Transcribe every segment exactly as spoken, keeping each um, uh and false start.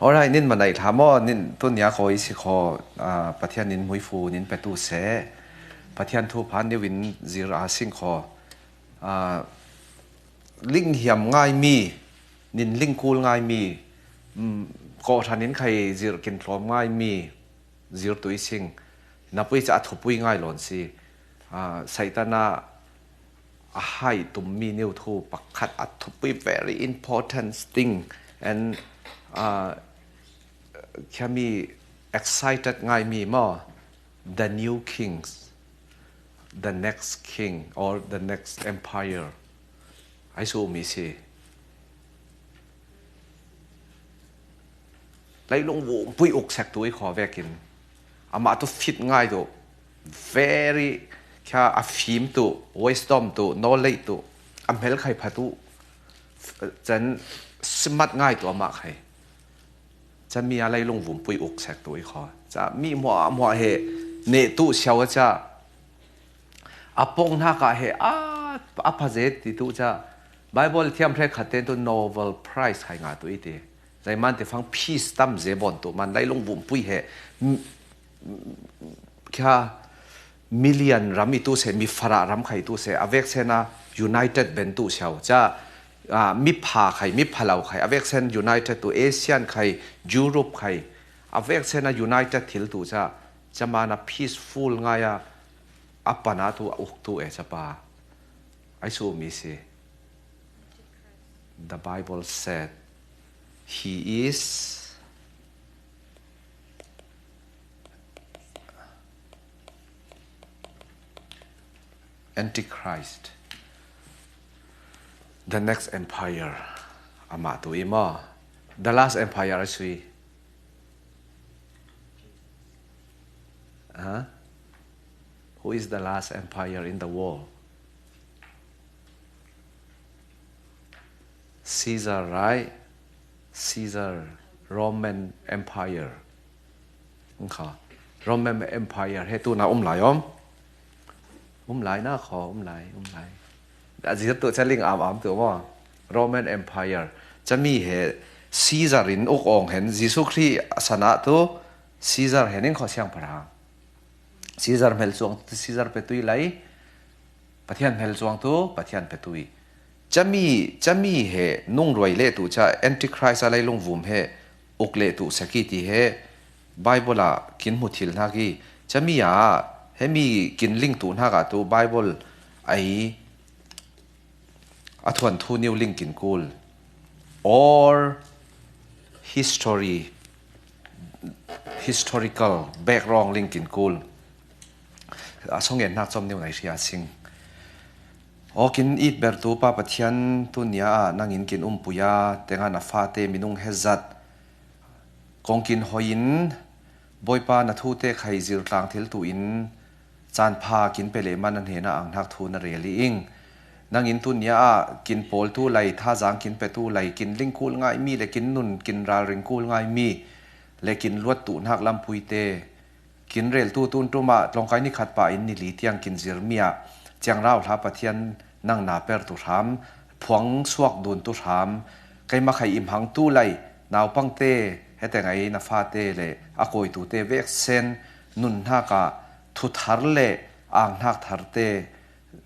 Alright, nin manai thamo, nin tunia ko isi ko, ah, Pathian nin muifu nin petu se. Pathian thu phan niu in zir a sing ko. Ah, ling hiam ngai mi, nin ling kul ngai mi, mm, ko thanin khai zir kin thlom ngai mi, zir tui sing. Napui cha a thupui ngai lon si. Ah, Saitana a hai tum mi niu thu pakhat a thupui very important thing. And, ah, kya mi excited ngai mi mo. The new kings, the next king or the next empire. Ai su mi si. Leilung vum pui uk sek tu i kho vekin. Ama tu fit ngai tu. Very kya a fim tu, wisdom tu, knowledge tu. A mel khai pha tu. Chan smart ngai tu ama khai. Cha mi a leilung vum pui uk sek tu i kho. Cha mi mua mua he ne tu siau cha. A pong na ka he a, a pha ze ti tu cha. Bible thiam hre khat ten tu Nobel Prize khai nga tu i ti. Zai man te fang peace tam ze bon tu man leilung vum pui he. M-, kya million ram i tu se, mi fara ram khai tu se, a vek sen a united ben tu siau. Cha, ah, mi pha khai, mi pha lau khai, a vek sen united tu Asian khai, Europe khai, a vek sen a united thil tu cha, cha man a peaceful ngai a, a pana tu a uk tu e cha pa. Ai su mi si. The Bible said he is Antichrist. The next empire. Ama tu i mo. The last empire a sui. Huh? Who is the last empire in the world? Caesar, right? Caesar, Roman Empire. Kha. Roman Empire he tu na um lai om. Um lai na kho, um lai, um lai. A zir tu cha ling am am tu mo. Roman Empire. Cha mi he Caesar in uk ong hen Jesu Christ sana tu Caesar he ning kho siang parang. Caesar hmel chuang tu Caesar pe tui lai. Pathian hmel chuang tu Pathian pe tui. Cha mi, cha mi he nung ruai le tu cha Antichrist a leilung vum he uk le tu saki ti he Bible a kin mu thil na ki. Cha mi a he mi kin ling tu na ka tu Bible ai a thuan thu niu ling kin kul. Or history, historical background ling kin kul. A song en nak chom niu nai sia sing. O kin it ber tu pa Pathian tu nia a nang in kin um puya, tenga na fa te minung he zat. Kong kin hoi in, Bawipa na thu te khai zir tlang thil tu in, chan pha kin pe le man an he na ang hnak thu na rel i ing. Nang in tu nia a kin pawl tu lai, tha zang kin pe tu lai, kin ling kul ngai mi le kin nun, kin ral ring kul ngai mi le kin luat tu hnak lam pui te. Kin rel tu tun tum ah tlawngkai ni khat pa in ni li tiang kin zir mi ah ciang rau hla Pathian nang na per tu hram, phuang suak dun tu hram, keima khai i hmang tu lai, naupang te, hete ngai na fa te le a kawi tu te vek sen, nun hnak ah thu thar le ang hnak thar te,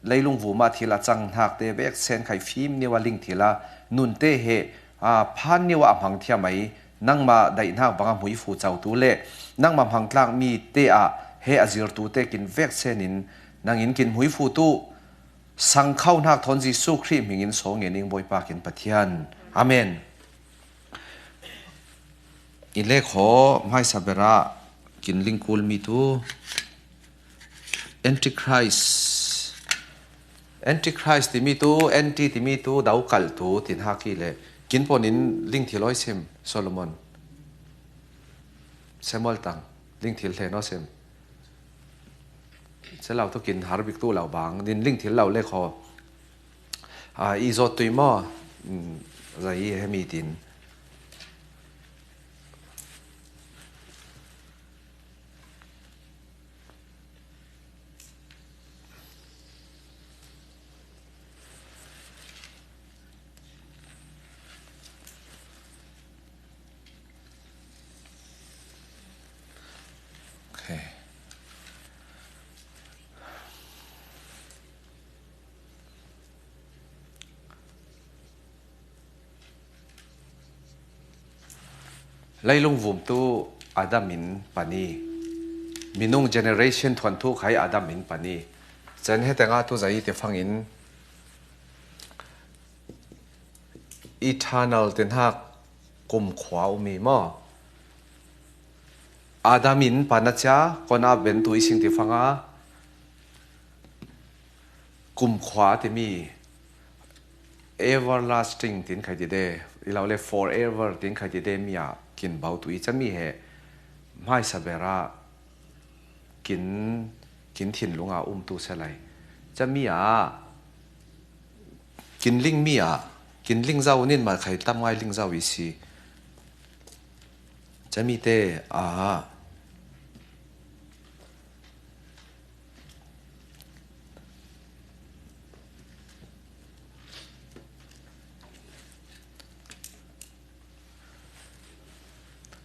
leilung vum ah thil a cang hnak te vek sen khai fim niu a ling thil a, nun te he, a, phan niu a hmang thiam ai, nangma daih hnak bang a hmui fu cau tu le, nangma hmang tlak mi te ah he a zir tu te kin vek sen in, nang in kin hmui fu tu, sang khau hnak thawn Jesu Khrih hming in saw ngen ing Bawipa kin Pathian. Amen. I le khaw hmaisa ber ah kin ling kul mi tu Antichrist. Antichrist ti mi tu, anti ti mi tu, dau kal tu, tin hak i le. Kin pon in ling thil aw i sim, Solomon. Samuel tang, ling thil hlen aw sim. Selau tu kin har bik tu lau bang, nin ling thil lau le khaw. A, i zawt tui maw? Mm, zai i hemi tin. Leilung vumtu Adam in pani. Minung generation thuanthu khai Adam in pani. Cen heteng a tu zai te fangin eternal ten hak kumkhua umi maw? Adam in pana cia kona bentu i sing te fanga kumkhua te mi everlasting tin khai ti de, i lau le forever tin khai ti de mi a kin bau tu i ca mi he mai sabera kin, kin thinlunga umtu se lai. Ca mi a kin ling mi a kin ling zau nin ma khai tam ngai ling zau i si. Ca mi te a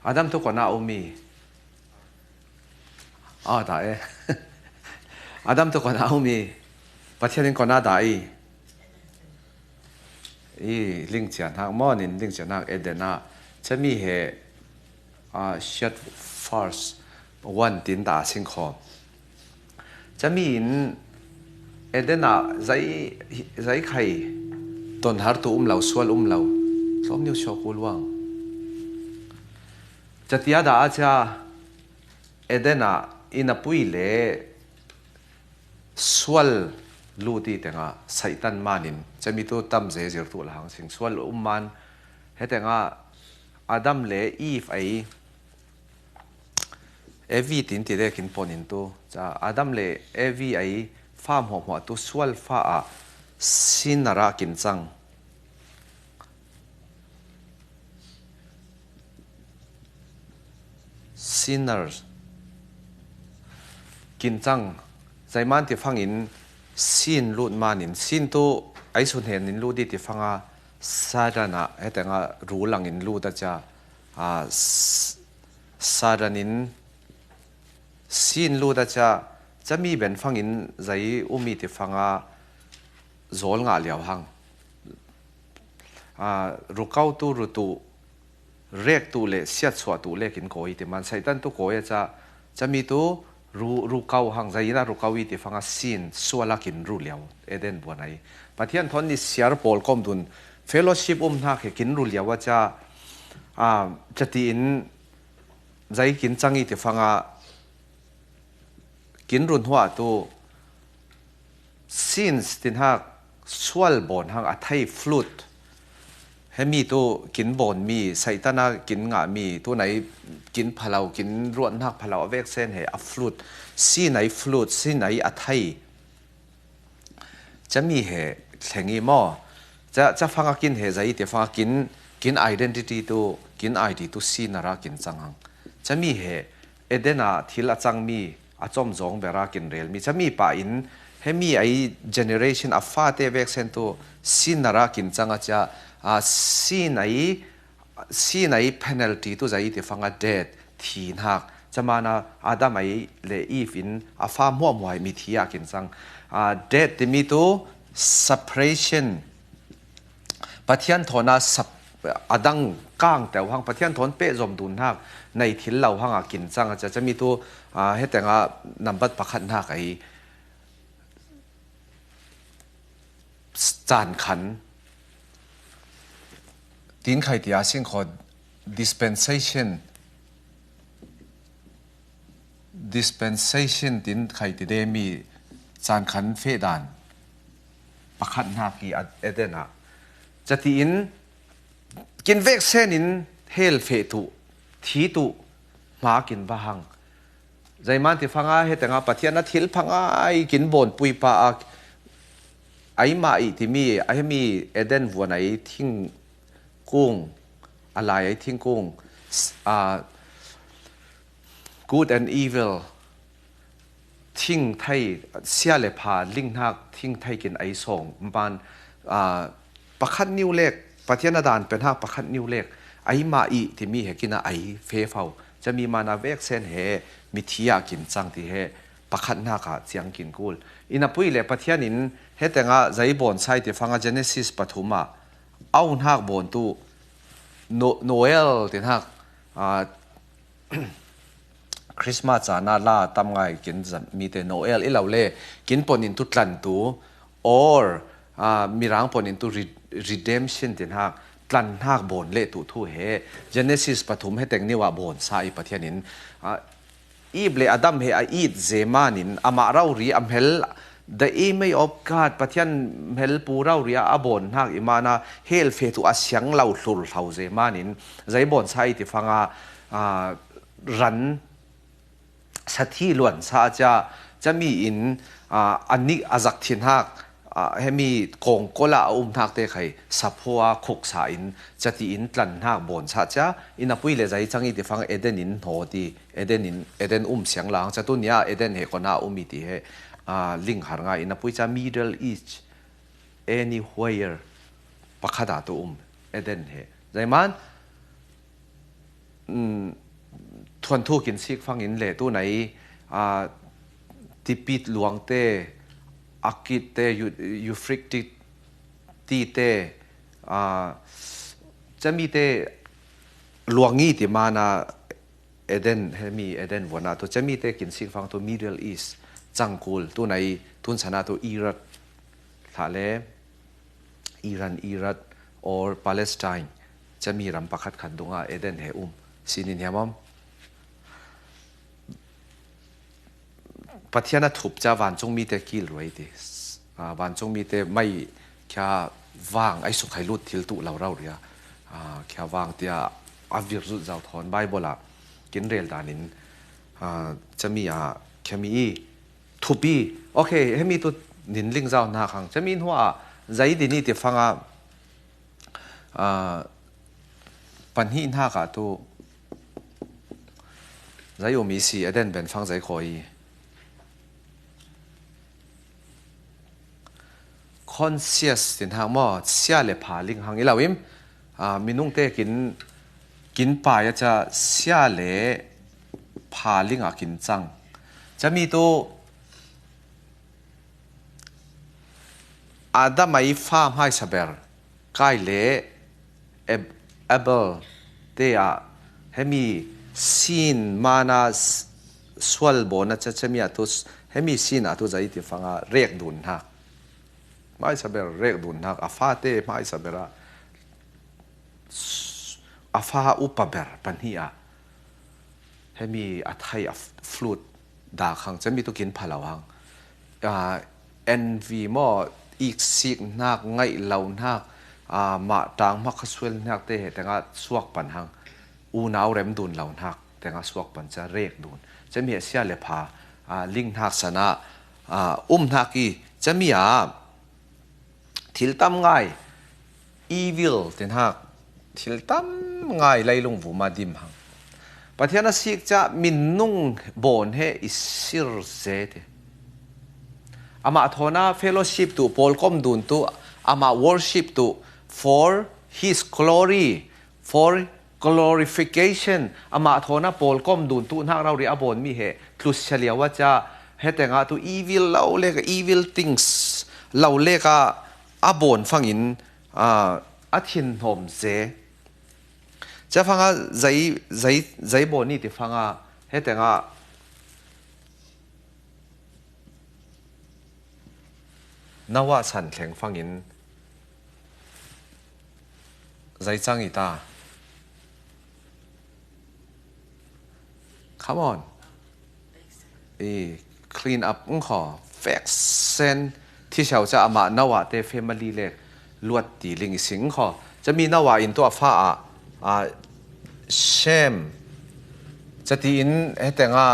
Adam tu kona umi. A ta e. Adam tu kona umi. Pathian in kona da i. I lingcian hak maw nin lingcian hak Eden a. Ca mi he a shat first one tin da sing kho. Ca mi in Eden a zai, zai khai ton har tu um lau, sual um lau. Tlom niu sio ku luang. Ca tia da a cia Eden a ina pui le sual lu ti tenga Satan manin. Ca mi tu tam ze zir tu la hang sing sual um man. He tenga Adam le Eve ai Evi tin ti de kin pon in tu. Ca Adam le Evi ai fa hmuahhmuah tu sual fa a sin a ra kin cang. Sinners. Kin cang. Zaiman ti fangin sin lut manin. Sin tu ai sun hen in lut di ti fanga Satan a. He tenga ru langin lut a ca. A, Satan in sin lut a ca. Ca mi ben fangin zai umi ti fanga zol ngah liau hang. A, rukau tu rutu rek tu le siat suah tu le kin koi ti man Satan tu koi a ca. Ca mi tu ru, rukau hang zaina rukau i ti fanga sin suala kin ru liau Eden buan ai. Pathian thon ni siar pawl kom dun fellowship um hnak he kin ru liau a ca. A, ca ti in zai kin cang i ti fanga kin run huah tu sins tin hak sual bawn hang a thei flut. He mi tu kin bawn mi, Satan a kin ngah mi, tu nai kin phalau, kin ruat hnak phalau a vek sen he a flut. Sin ai flut, sin ai a thei. Ca mi he thleng i maw? Ca, ca fanga kin he zai te fanga kin, kin identity tu, kin I D tu sin a ra kin cang hang. Ca mi he Eden a thil a cang mi a com zong bera kin rel mi. Ca mi pa in he mi ai generation a fate vek sen tu sin a ra kin cang a ca, a, sin ai, sin ai penalty tu zai te fanga death, thi hnak. Ca mana Adam ai le Eve in a fa hmuahhmuah mi thi a kin cang. A, death ti mi tu separation. Pathian thawn a sap, a dang kang teu hang, Pathian thawn peh zom dun hnak, nei thil lo hang a kin cang a ca, ca mi tu, a, he tenga nambat pakhat hnak ai caan khan. Tin khai tia sing kho dispensation. Dispensation tin khai ti de mi caan khan feh dan pakhat hnak i a, Eden a. Ca ti in kin vek sen in hell feh tu, thi tu, hma kin va hang. Zaiman ti fanga he tenga Pathian a thil phangai kin bawn pui pa a, ai mah i ti mi, ai mi Eden vuan ai thing kung, a lai ai thing kung, s-, a, good and evil, thing thei, sia le pha, ling hnak, thing thei kin ai sawng, ban, a, pakhat niu lek, Pathian a dan pen hak pakhat niu lek, ai mah i ti mi he kin a ai fe fau. Ca mi mana vek sen he, mi thi a kin cang ti he, pakhat hnak a ciang kin kul. Ina pui le Pathian in he tenga zai bawn sai ti fanga Genesis pathum a, au hnak bawn tu, No-, Noel ti hnak, Aa, Christmas cana la tam ngai kin zat mite Noel i lo le kin pon in tu tlan tu or aa, Mirang pon in tu re-, redemption tin hak tlan hak bon le tu thu he Genesis pathum he teng niwa bon sa i Pathian in aa, Eve le Adam he a it zemanin amah rau ri a hmel the image of God Pathian hmel pu rau ri a a bon hak i mana hel fe tu a siang lo hlur hlau zemanin zai bon sa i ti fanga aa, ran sathi luan sa a cha chami in aa, a nik a zak thin hak aa, hemi kongkola a um hak te khai saphua khuk sa in chati in tlan hak bon sa cha in a pui le zai chang i ti fang Eden in hno ti Eden in Eden um siang lang cha tu nia Eden he kona um i ti he aa, ling har ngai in a pui cha Middle East anywhere pakhat a tu um Eden he zai man um, thuan thu kin sik fangin le tu nai aa, Tipit luang te Akit te Eu-, Euphrates ti te aa, chami te luangi ti mana Eden hemi Eden vona tu chami te kin sik fang tu Middle East changkul tu nai tun sana tu Iraq thla le Iran, Iraq or Palestine chami ram pakhat khat dunga Eden he um sinin hiamam Pathian a thup cha vancung mite kil ruai ti aa, vancung mite mai khia vang ai suk hai lut thil tu lo rau ria aa, khia vang tia a vir zut zau thon Bible a kin rel danin aa, chami a khami i thupi okay hemi tu nin ling zau na khang chami hua zai dini ti fanga aa, panhi hna ka tu zai um i si Eden ben fang zai khoi conscious tin hang maw sia le pha ling hang i lo im aa, minung te kin kin pai a cha sia le pha ling a kin chang chami tu Adam a i fa hmai saber Kain le Ab-, Abel te ah hemi sin mana s-, sual bona cha chami a tu s-, hemi sin a tu zai ti fanga rek dun hak mai saber rek dun hak a fa te mai saber a s-, a fa upa ber panhi a hemi a thai a f-, flute da khang chami tu kin pha lo hang aa, envy maw ik sik hnak ngaih lo hnak aa, mah tang hmak kha sual hnak te he tenga suak pan hang unau rem dun lo hnak tenga suak pan cha rek dun chami a sia le pha aa, ling hnak sana aa, um hnak i chami a thil tam ngai evil tin hak thil tam ngai leilung vuma dim hang Pathian a sik cha min nung bon he i sir ze te amah thona fellowship tu pawlkom dun tu amah worship tu for his glory for glorification amah thona pawlkom dun tu hnak rau ri a bon mi he tlusia liawa cha he tenga tu evil lo leka evil things lo leka a bon fangin aa, a thin hnawm ze cha fanga zai zai zai bon ni ti fanga he tenga Noah san thleng fangin zai chang i ta come on i clean up ng kho fek sen thi siau cha amah Noah te family le luat ti ling i sing kho chami Noah in tu a fa a a Shem chati in he tenga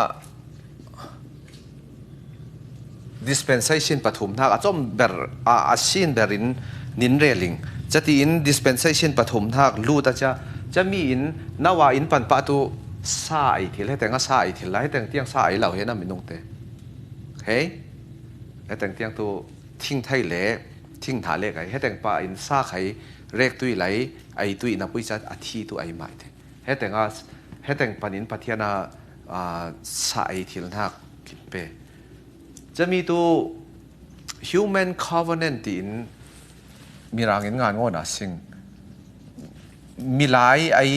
dispensation pathum hnak a chom ber a a sin berin nin reling chati in dispensation pathum hnak lut a cha chami in Noah in pan pa tu sa ei thil he tenga sa ei thil la he teng tiang sa ei lo he na minung te hei he teng tiang tu thing thai le thing hna le kai he teng pa in sa khai rek tui lai ei tui na pui cha a thi tu ei mai te he tenga he teng panin Pathian a aa, sa ei thil hnak kin pe chami tu human covenant tiin mirangin ngan ngawna sing milai ei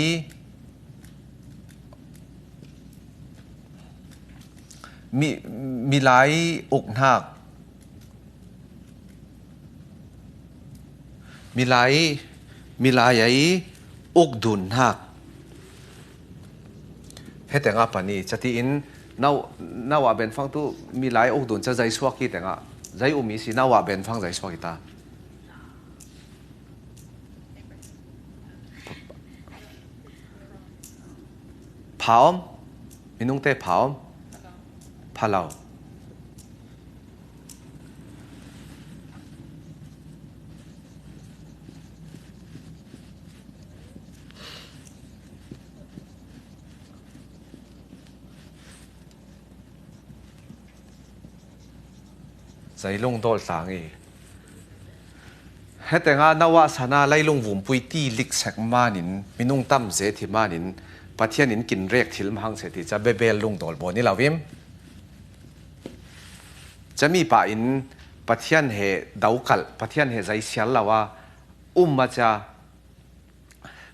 Mi, milai uk hnak. Milai, milai ai uk dun hnak. He tengah pani, cati in, nau, nau ah benfang tu, milai uk dun ca zei suak hi tengah, zei um i si, nau ah benfang zei suak hi ta. Pha om, minung te pha om, pha lo. Zei lungdawl tlang i. He tengah Noah sana leilung vumpui ti lik sek manin, minung tam ze thi manin, Pathian in kinrek thil mahang se ti ca bebel lungdawl bawn i lo im. Cami pa in Pathian he daukal, Pathian he zei sial lo a um a ca.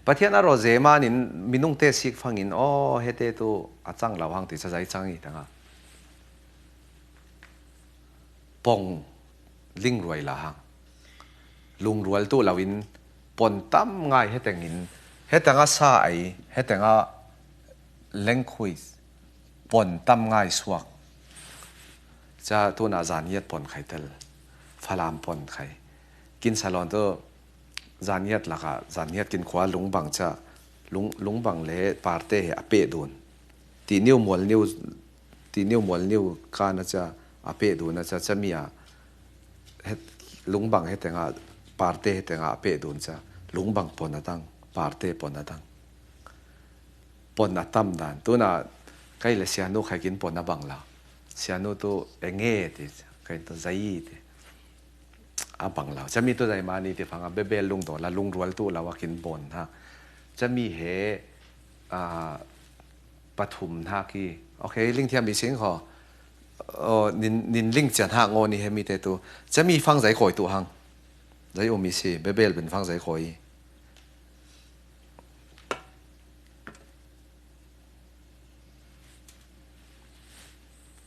Pathian a rawh ze manin minung te sik fangin, aw, he te tu a cang lo hang ti ca zei cang i tengah. Pong lingruai la hang. Lungrual tu lo in pon tam ngai he tengin, he tengah sa ai, he tengah lengkhui pon tam ngai suak. Ca tuna zaniat pon khai tel. Falam pon khai. Kin salon tu zaniat laka, zaniat kin khua lungbang ca, lung, lungbang le parte he a peh dun. Ti niu mual niu, ti niu mual niu ka na ca, a peh dun na ca, cami a, he, lungbang he tengah, parte he tengah a peh dun ca, lungbang pon a tang, parte pon a tang. Pon a tam dan. Tuna, kai le sianu khai kin pon a bang la. Sianu tu enge ti, kai tu zai ti. A bang lo. Cami tu zei mani ti fanga bebel lungdawl a lungrual tu lo a kin bawn ha. Cami he, a, pathum hna ki. Okay, lingthiam i sing kho. Aw, nin, nin lingcian ha ngaw ni he mi te tu. Cami fang zei kawi tu hang. Zei um i si, bebel bin fang zei kawi.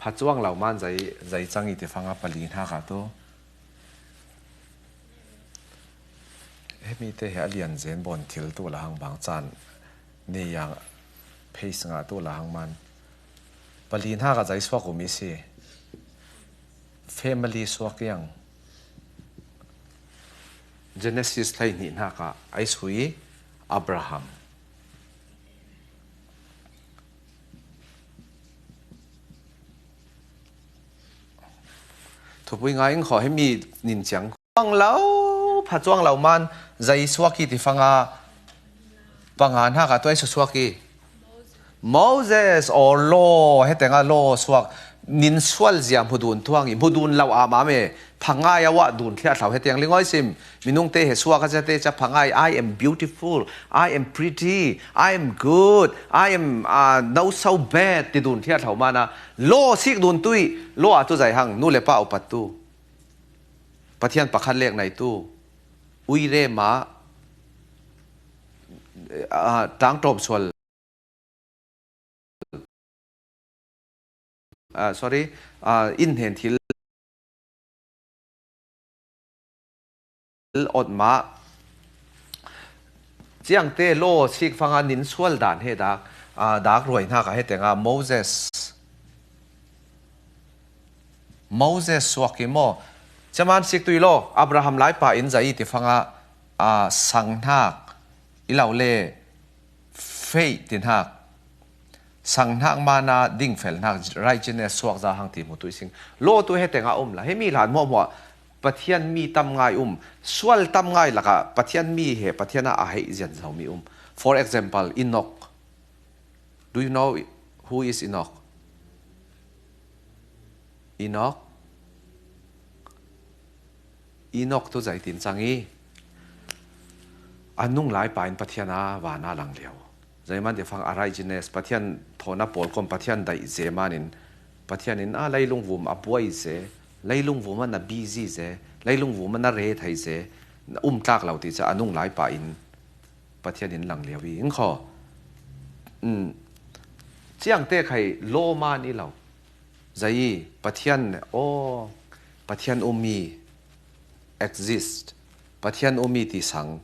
Pha cuang lo man zei, zei cang i ti fanga pali hna ka tu. He mi te he a lian zen bawn thil tu la hang bang caan ni yang phei sanga tu la hang man. Pali hna ka zei suak um i si. Family suak yang. Genesis hlei hnih hna ka ai sui Abraham. Thupui ngai in kho he mi nin ciang. Cuang lo, pha cuang lo man, zei suak i ti fanga, panga hna ka tuai suak i. Moses, or law, he tenga law suak, nin sual zia hmudun tuang i, hmudun lo a ma me, pha ngai a wah dun thliah thlau he tiang lingoi sim, minung te he suak a zia te ca pha ngai, "I am beautiful, I am pretty, I am good, I am, uh, not so bad," ti dun thliah thlau mana, law sik dun tui, law a tu zai hang, nu le pa upat tu. Pathian pakhat lek nai tu. Uire ma, ah, tangtawm sual. Ah, sorry, ah, in hnen thil ot ma. Ciangte law sik fanga nin sual dan he dak, ah, dak ruai hna ka he tenga Moses. Moses suak i maw? Caman sik tui law, Abraham lai pa in zai i ti fanga, ah, sang hnak, i lo le faith ti hnak, sang hnak mana ding fel hnak, righteousness suak za hang ti hmu tui sing. Law tu he tenga um la, he mi hlan hmuahhmuah, Pathian mi tam ngai um, sual tam ngai laka, Pathian mi he, Pathian a a hei zian zo mi um. For example, Enoch. Do you know who is Enoch? Enoch? Enoch tu zaitin cang i, a nung lai pa in Pathian a van a lang lio. Zeiman ti fang a righteousness, Pathian thawn a pawl kom Pathian daih ze manin, Pathian in a leilung vum a buai ze, leilung vum a na busy ze, leilung vum a na re thei ze, na um tlak lo ti ca a nung lai pa in Pathian in lang lio i, in kho. Um, ciangte khai law man i lo. Zai Pathian, aw, Pathian um mi, exist. Pathian um mi ti sang.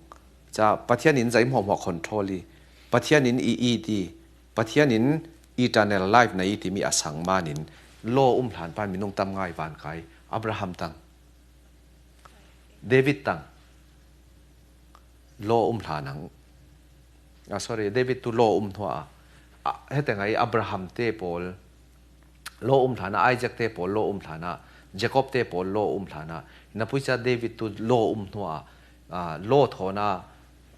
Ca Pathian in zai hmuahhmuah control i. Pathian in i it i. Pathian in eternal life na i ti mi a sang manin law um hlan pan minung tam ngai van kai. Abraham tang. David tang. Law um hlan ang. Ah, sorry, David tu law um hnuah a. Ah, heteng ai Abraham te pawl law um hlan a, Isaac te pawl law um hlan a, Jacob te pawl law um hlan a. Napuica David tu law um hnuah a, ah, law thawn a,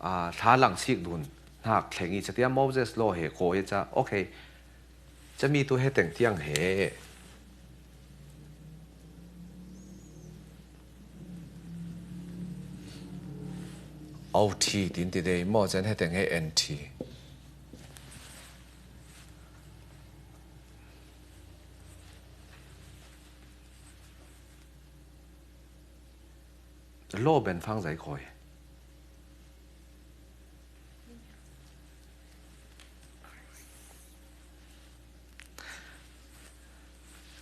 ah, thla lang sik dun hnak thleng i ca tia Moses law he kawi a ca. Okay. Cami tu heteng tiang he. O T tin ti dei maw, cen heteng he N T. Law ben fang zai kawi.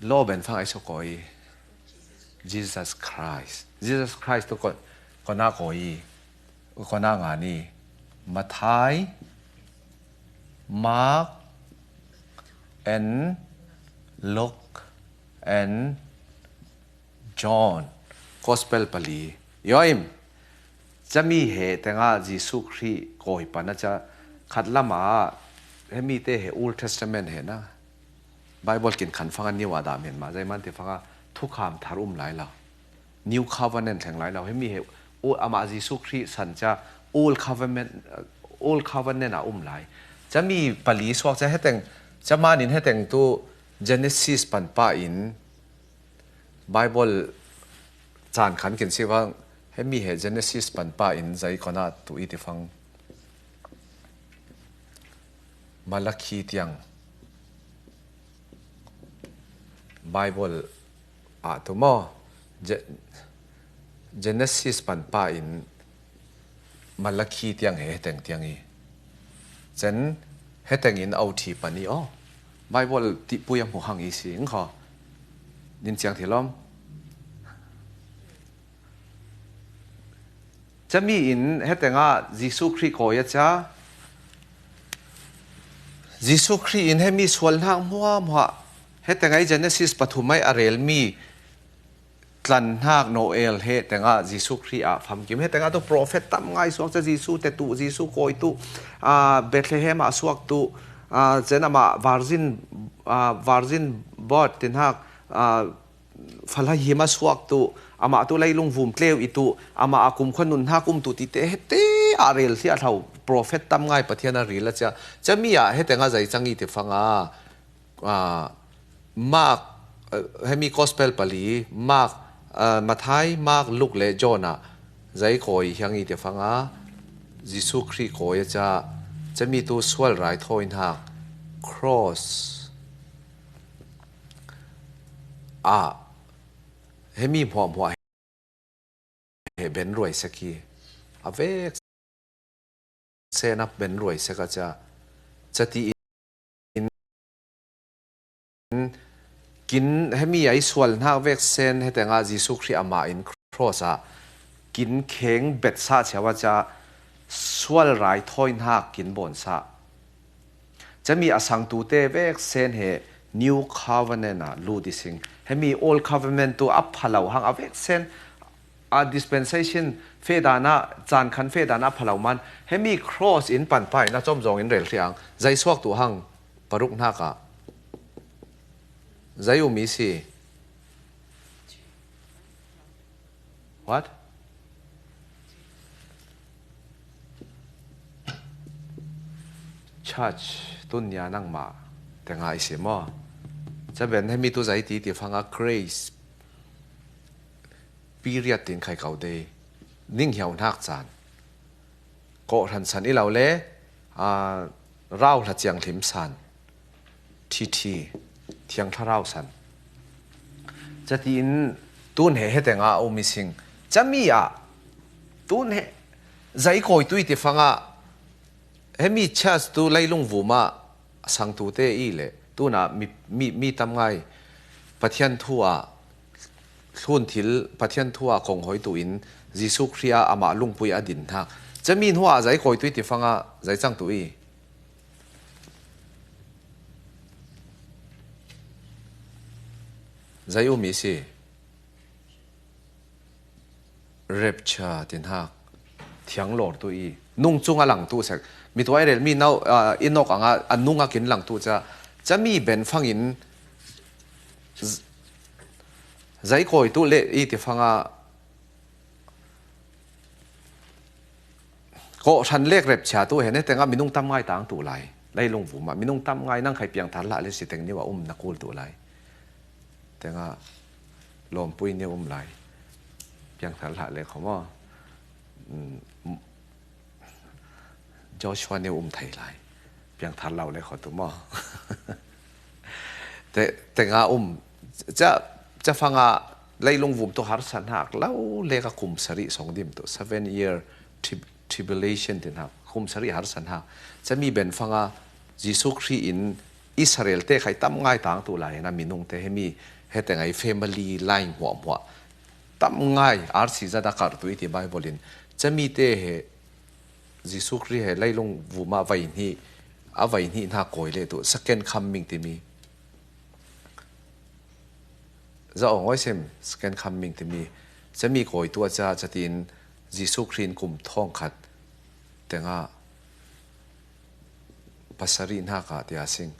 Law ben fang ai so kawi. Jesus Christ. Jesus Christ tu ko, kona kawi. Kona nga ni. Mathai, Mark, and Luke, and John, Gospel pali. Yoim, cami he tenga Jesu Khrih kawi pana ca khat lama hemi te he Old Testament he na. Bible kin khan fanga New a dah men ma, zai man te fanga thukham thar um lai lo. New Covenant thleng lai lo. Hemi he, o, ama Jesu Khrih san ca Old Covenant, Old Covenant a um lai. Cami pali suak ca heteng, ca manin heteng tu Genesis pan pa in, Bible caan khan kin si vang, hemi he Genesis pan pa in zai kona tu i ti fang. Malakhi tiang Bible ah tu maw, Ge-, Genesis pan pa in Malakhi tiang he heteng tiang i. Cen heteng in O T pan i aw. Bible tihpui a hmu hang i si ing kho. Nin ciang thilom. Cami in heteng ah Jesu Khrih kawi a ca. Jesu Khrih in hemi sual hnak hmuahhmuah. Heteng ai Genesis pathum ai a rel mi tlan hnak Noel he tengah Jesu Khrih ah famkim. He tengah tu prophet tam ngai suak ca Jesu te tu, Jesu kawi tu, ah, Bethlehem ah suak tu, ah, cen amah virgin, ah, virgin birth tin hak, ah, fala him a suak tu, amah tu leilung vum tleu i tu, amah a kumkhua nun hnak um tu tite, hete a rel hliah hlau, prophet tam ngai Pathian a ril a cia. Cami ah he tengah zai cang i ti fanga, ah, Mark, eh, hemi gospel pali, Mark, ah, Mathai, Mark, Luke le John ah zai kawi hiang i ti fanga, Jesu Khrih kawi a ca, cami tu sual rai thawi hnak, cross ah, hemi hmuahhmuah he ben ruai sek hi. A vek sen a ben ruai sek a ca, ca ti in kin hemi ai sual hnak vek sen he tengah Jesu Khrih amah in cross ah kin kheng bet sah cia a ca sual rai thawi hnak kin bawn sah. Cami a sangtute vek sen he New Covenant ah lut i sing. Hemi Old Covenant tu a phalo hang a vek sen a dispensation feh dan ah, caan khan feh dan ah a phalo man. Hemi cross in pan pa in a cawm zong in rel hliang. Zai suak tu hang paruk hnak ah. Zai um i si. What? Church, tun nia nangmah tengah i si maw? Ca ben hemi tu zai ti ti fanga grace period tin khai kau dei. Ning hiau hnak caan. Kawhhran san i lo le, aa, rauhla cianghlim san, T T, Thiang Thlarau san. Ca ti in tun he he tengah a um i sing. Cami ah, tun he, zai kawi tu i ti fanga, hemi church tu leilung vum ah sangtute i le, tuna mi, mi, mi tam ngai. Pathian thu ah hlun thil, Pathian thu ah kong hoi tu in Jesu Khrih ah amah lungpui a din hnak. Cami hnu ah zei kawi tu i ti fang ah zei cang tu i. Zei um i si. Rapture tin hak. Thiang lawr tu i. Nung cung a lang tu sek. Mituai rel mi nau, ah, Inok ang a, a nung a kin lang tu ca. Cami ben fang in z-, zei kawi tu le i ti fang a. Kawhhran lek rapture tu he ne tengah minung tam ngai tang tu lai. Leilung vum ah minung tam ngai nang khai piangthar hlah le si teng niu a um na kul tu lai. Tengah lawmpui niu um lai. Piangthar hlah le kho maw. Mm, Joshua niu um thei lai. Piangthar lo le kho tu maw. Te, tengah um. Ca, ca fang ah leilung vum tu harsan hak lo le ka kum sarih song dim tu. Seven year trib-, tribulation tin hak. Kum sarih harsan hak. Cami ben fang ah Jesu Khrih in Israel te khai tam ngai tang tu lai na minung te he mi he teng ai family line hmuah hmuah. Tam ngai R C Z a kar tu i ti Bible in. Cami te he Jesu Khrih he leilung vum ah vai hnih, a vai hnih hna kawi le tu, second coming timi. Za ong oi sem, second coming timi. Cami kawi tu a ca, ca tin Jesu Khrih in kum thawng khat tengah pasarih hnak ah tia sing.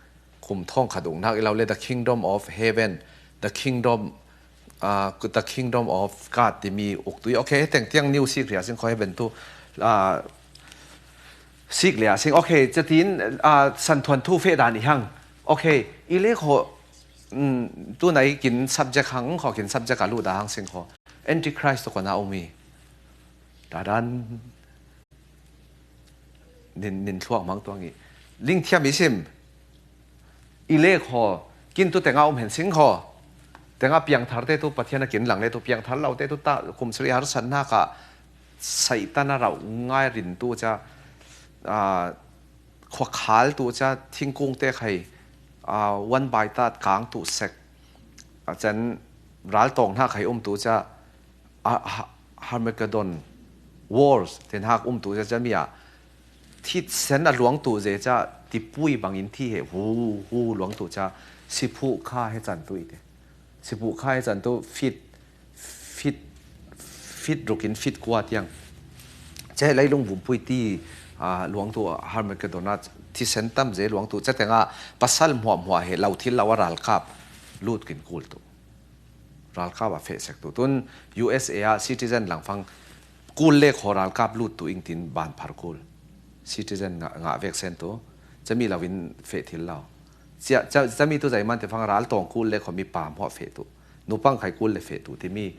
Kum thawng khat uk hnak i lo le, the kingdom of heaven, the kingdom, ah, the kingdom of God timi uk tu i. Okay, he teng tiang niu sik ria sing kho heaven tu, ah, sik lia sing. Okay, ca tin, ah, santhuan thu feh dan i hang. Okay, i le kho, mm, tu nai kin subject hang kho, kin subject a lu da hang sing kho. Antichrist tu ko na um i. Da dan. Nin, nin thluak mang tuang i. Lingthiam i sim. I le kho. Kin tu tengah um hen sing kho. Tengah piangthar te tu Pathian a kin lang le tu piangthar lo te tu ta kum sari harsan hna kha. Satan a rauh ngai rin tu ca. Ah, khuakhal tu ca thingkung te khai. Ah, one by tat kang tu sek. Ah, can ral tawng hna khai um tu ca. A, ha-, Harmageddon Wars, tin hak um tu ca, cami ah thisen a luang tu ze ca, tipui bangin thi he, hu, hu luang tu ca, siphu kha he can tu i te. Siphu kha he can tu fit, fit, fit rukin fit kua tiang. Ca he leilung vumpui ti, ah, luang tu, ah, Harmageddon ah thisen tam ze luang tu ca tengah pasal hmuahhmuah he lo thil lo a ralkap lut kin kul tu. Ralkap a feh sek tu. Tun U S A a citizen langfang kul le khaw ralkap lut tu ing tin ban phar kul. Citizen ngah, ngah vek sen tu. Cami lo in feh thil lo. Cia, ca, cami tu zai man te fang ral tawng kul le khaw mi pa hmuah feh tu. Nupang khai kul le feh tu timi.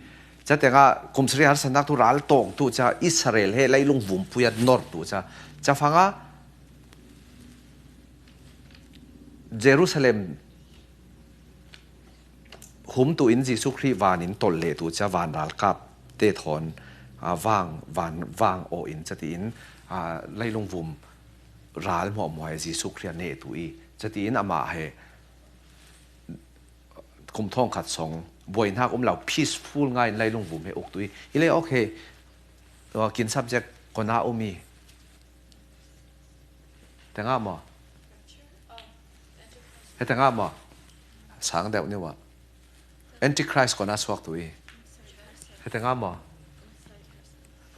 Ca tengah kum sari harsanak tu ral tawng tu ca Israel he leilung vumpui a nor tu ca. Ca fanga Jerusalem hum tu in Jesuh Khrih van in tolh leh tu ca van ralkap te thawn, aa, vang, van vang aw in ca ti in, aa, leilung vum ral hmuahhmuah he Jesuh Khrih a neh tu i ca ti in amah he kum thawng khat sawng buaihnak um lo peaceful ngai in leilung vum he uk tu i. I le awk he, aa, kin subject kona um i. Tengah maw? He tengah maw? Sang deuh ni wah. Antichrist kona suak tu i. He tengah maw?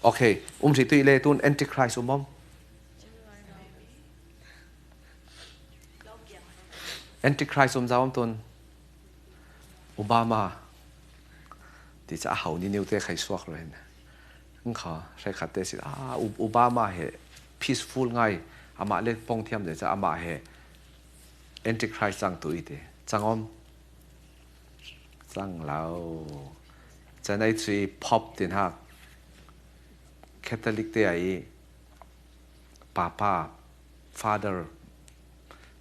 Okay, um hrih tu i le tun Antichrist um om. Antichrist um zau om tun. Obama. Ti ca a hau ni niu te khai suak lo hin. Ang kha, hre khat te si, ah, U-, Obama he peaceful ngai, amah le pawng thiam te ca amah he Antichrist cang tu i te. Cang om? Cang lo. Can ai cui Pope tin hak. Catholic te ai Papa, Father,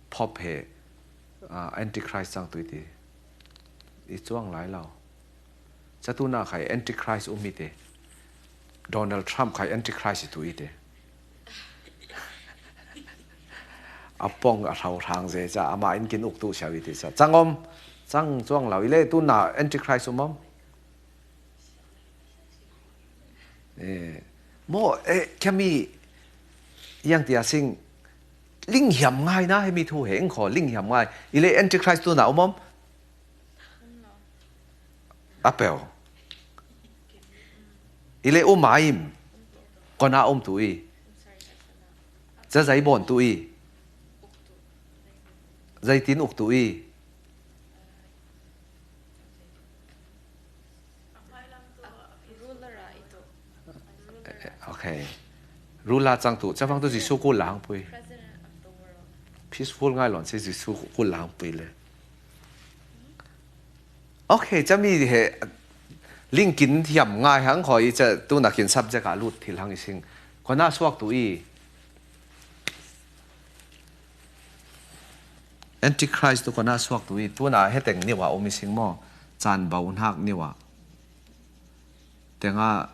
Pope he, ah, Antichrist cang tu i te. I cuang lai lo. Ca tu na khai Antichrist um i te. Donald Trump khai Antichrist i tu i te. A pawng a hrau hrang ze ca, amah in kin uk tu siau i te ca. Cang om, Cang cuang lo. I le tuna Antichrist um om. Eh, mo, eh, kami yang tia sing ling hiam ngai na, hemi thu heng kho ling hiam ngai. I le Antichrist tuna um om. A peu. I le um a im. Kona um tu i. Za zai bon tu i. Zai tin uk tu i. Okay. Ruler cang tu, chavang tu Jisu kul la hang pui. Peaceful ngai lon si Jisu kul la hang pui le. Okay, chami he lingkin hiam ngai hang khoi cha tuna kin subject a lut thil hang i sing. Kona suak tu i. Antichrist tu kona suak tu i. Tuna heteng niwa um i sing mo. Chan bau hnak niwa. Tenga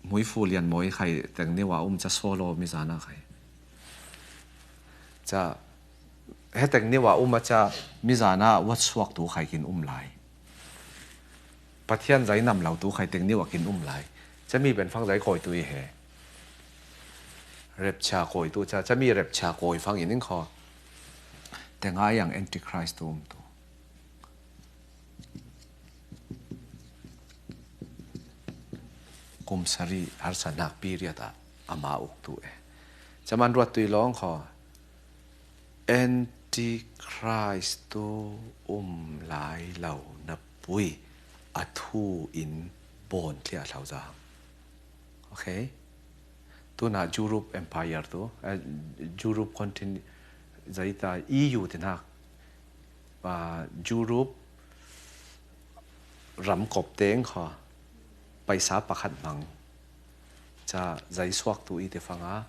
muifu lian moi khai teng niwa um cha solo mi zana khai. Cha heteng niwa um a cha mi zana wat suak tu khai kin um lai. Pathian zai nam lo tu khai teng niwa kin um lai. Chami ben fang zai koi tu i he. Rapture koi tu cha, chami rapture koi fang in in kho. Tenga yang Antichrist tu um tu. Kum sari harsa nak period a ama uk tu e. Chaman ruat tui long kho. Antichrist tu um lai lo na pui a thu in bon thlia thlau za. Okay. Tuna Europe Empire tu, eh, Europe continent, zaita E U te nak, ah, Europe ram kop teng kho, paisa pakhat mang, cha zai suak tu i te fanga,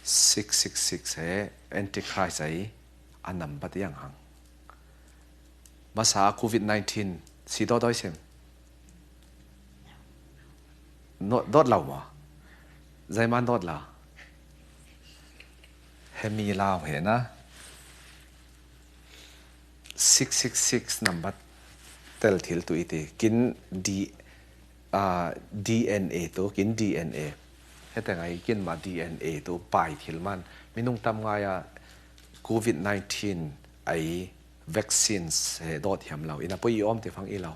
six six six he, Antichrist ai, a nambat yang hang. Masa covid nineteen si dot doi sem. No, dot lau ma. Zai man dot la. Hemi lau he na. Six six six nambat tel thil tu i ti. Kin di ah, D N A tu, kin D N A. Hete ngai kin ma D N A tu, pai thil man. Minung tam ngai a covid nineteen ai vaccines he dot hiam lo. Ina pui i om te fang i lo.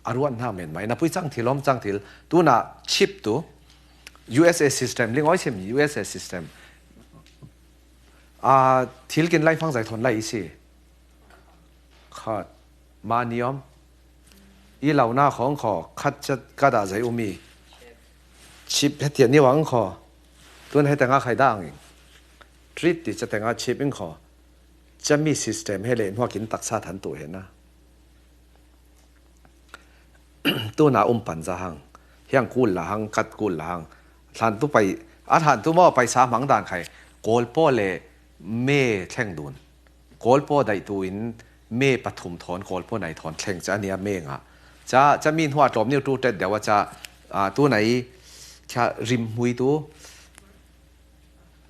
A ruat hna men ma. Ina pui chang thil om chang thil. Tuna chip tu, U S A system, ling oi sim U S A system. Ah, thil kin lai fang zai thon lai i si. Khat. Mani om. I launa khong kho. Khat chat ka da zai umi. Chip he tia ni wang kho. Tun he tanga khai da ang ing. Treat ti cha tanga chip ing kho. Chami system he le nuak in taksa than tu he na. Tuna um pan za hang. Hiang kul la hang, kat kul la hang. Hlan tu pai, a hlan tu mo paisa mang dan khai. Kol po le me thleng dun. Kol po dai tu in me pathum thon, kol po nai thon thleng cha nia me nga. Cha, cha min hua tlom niu tu tet dewa cha, ah, tu nai, cha rim hui tu.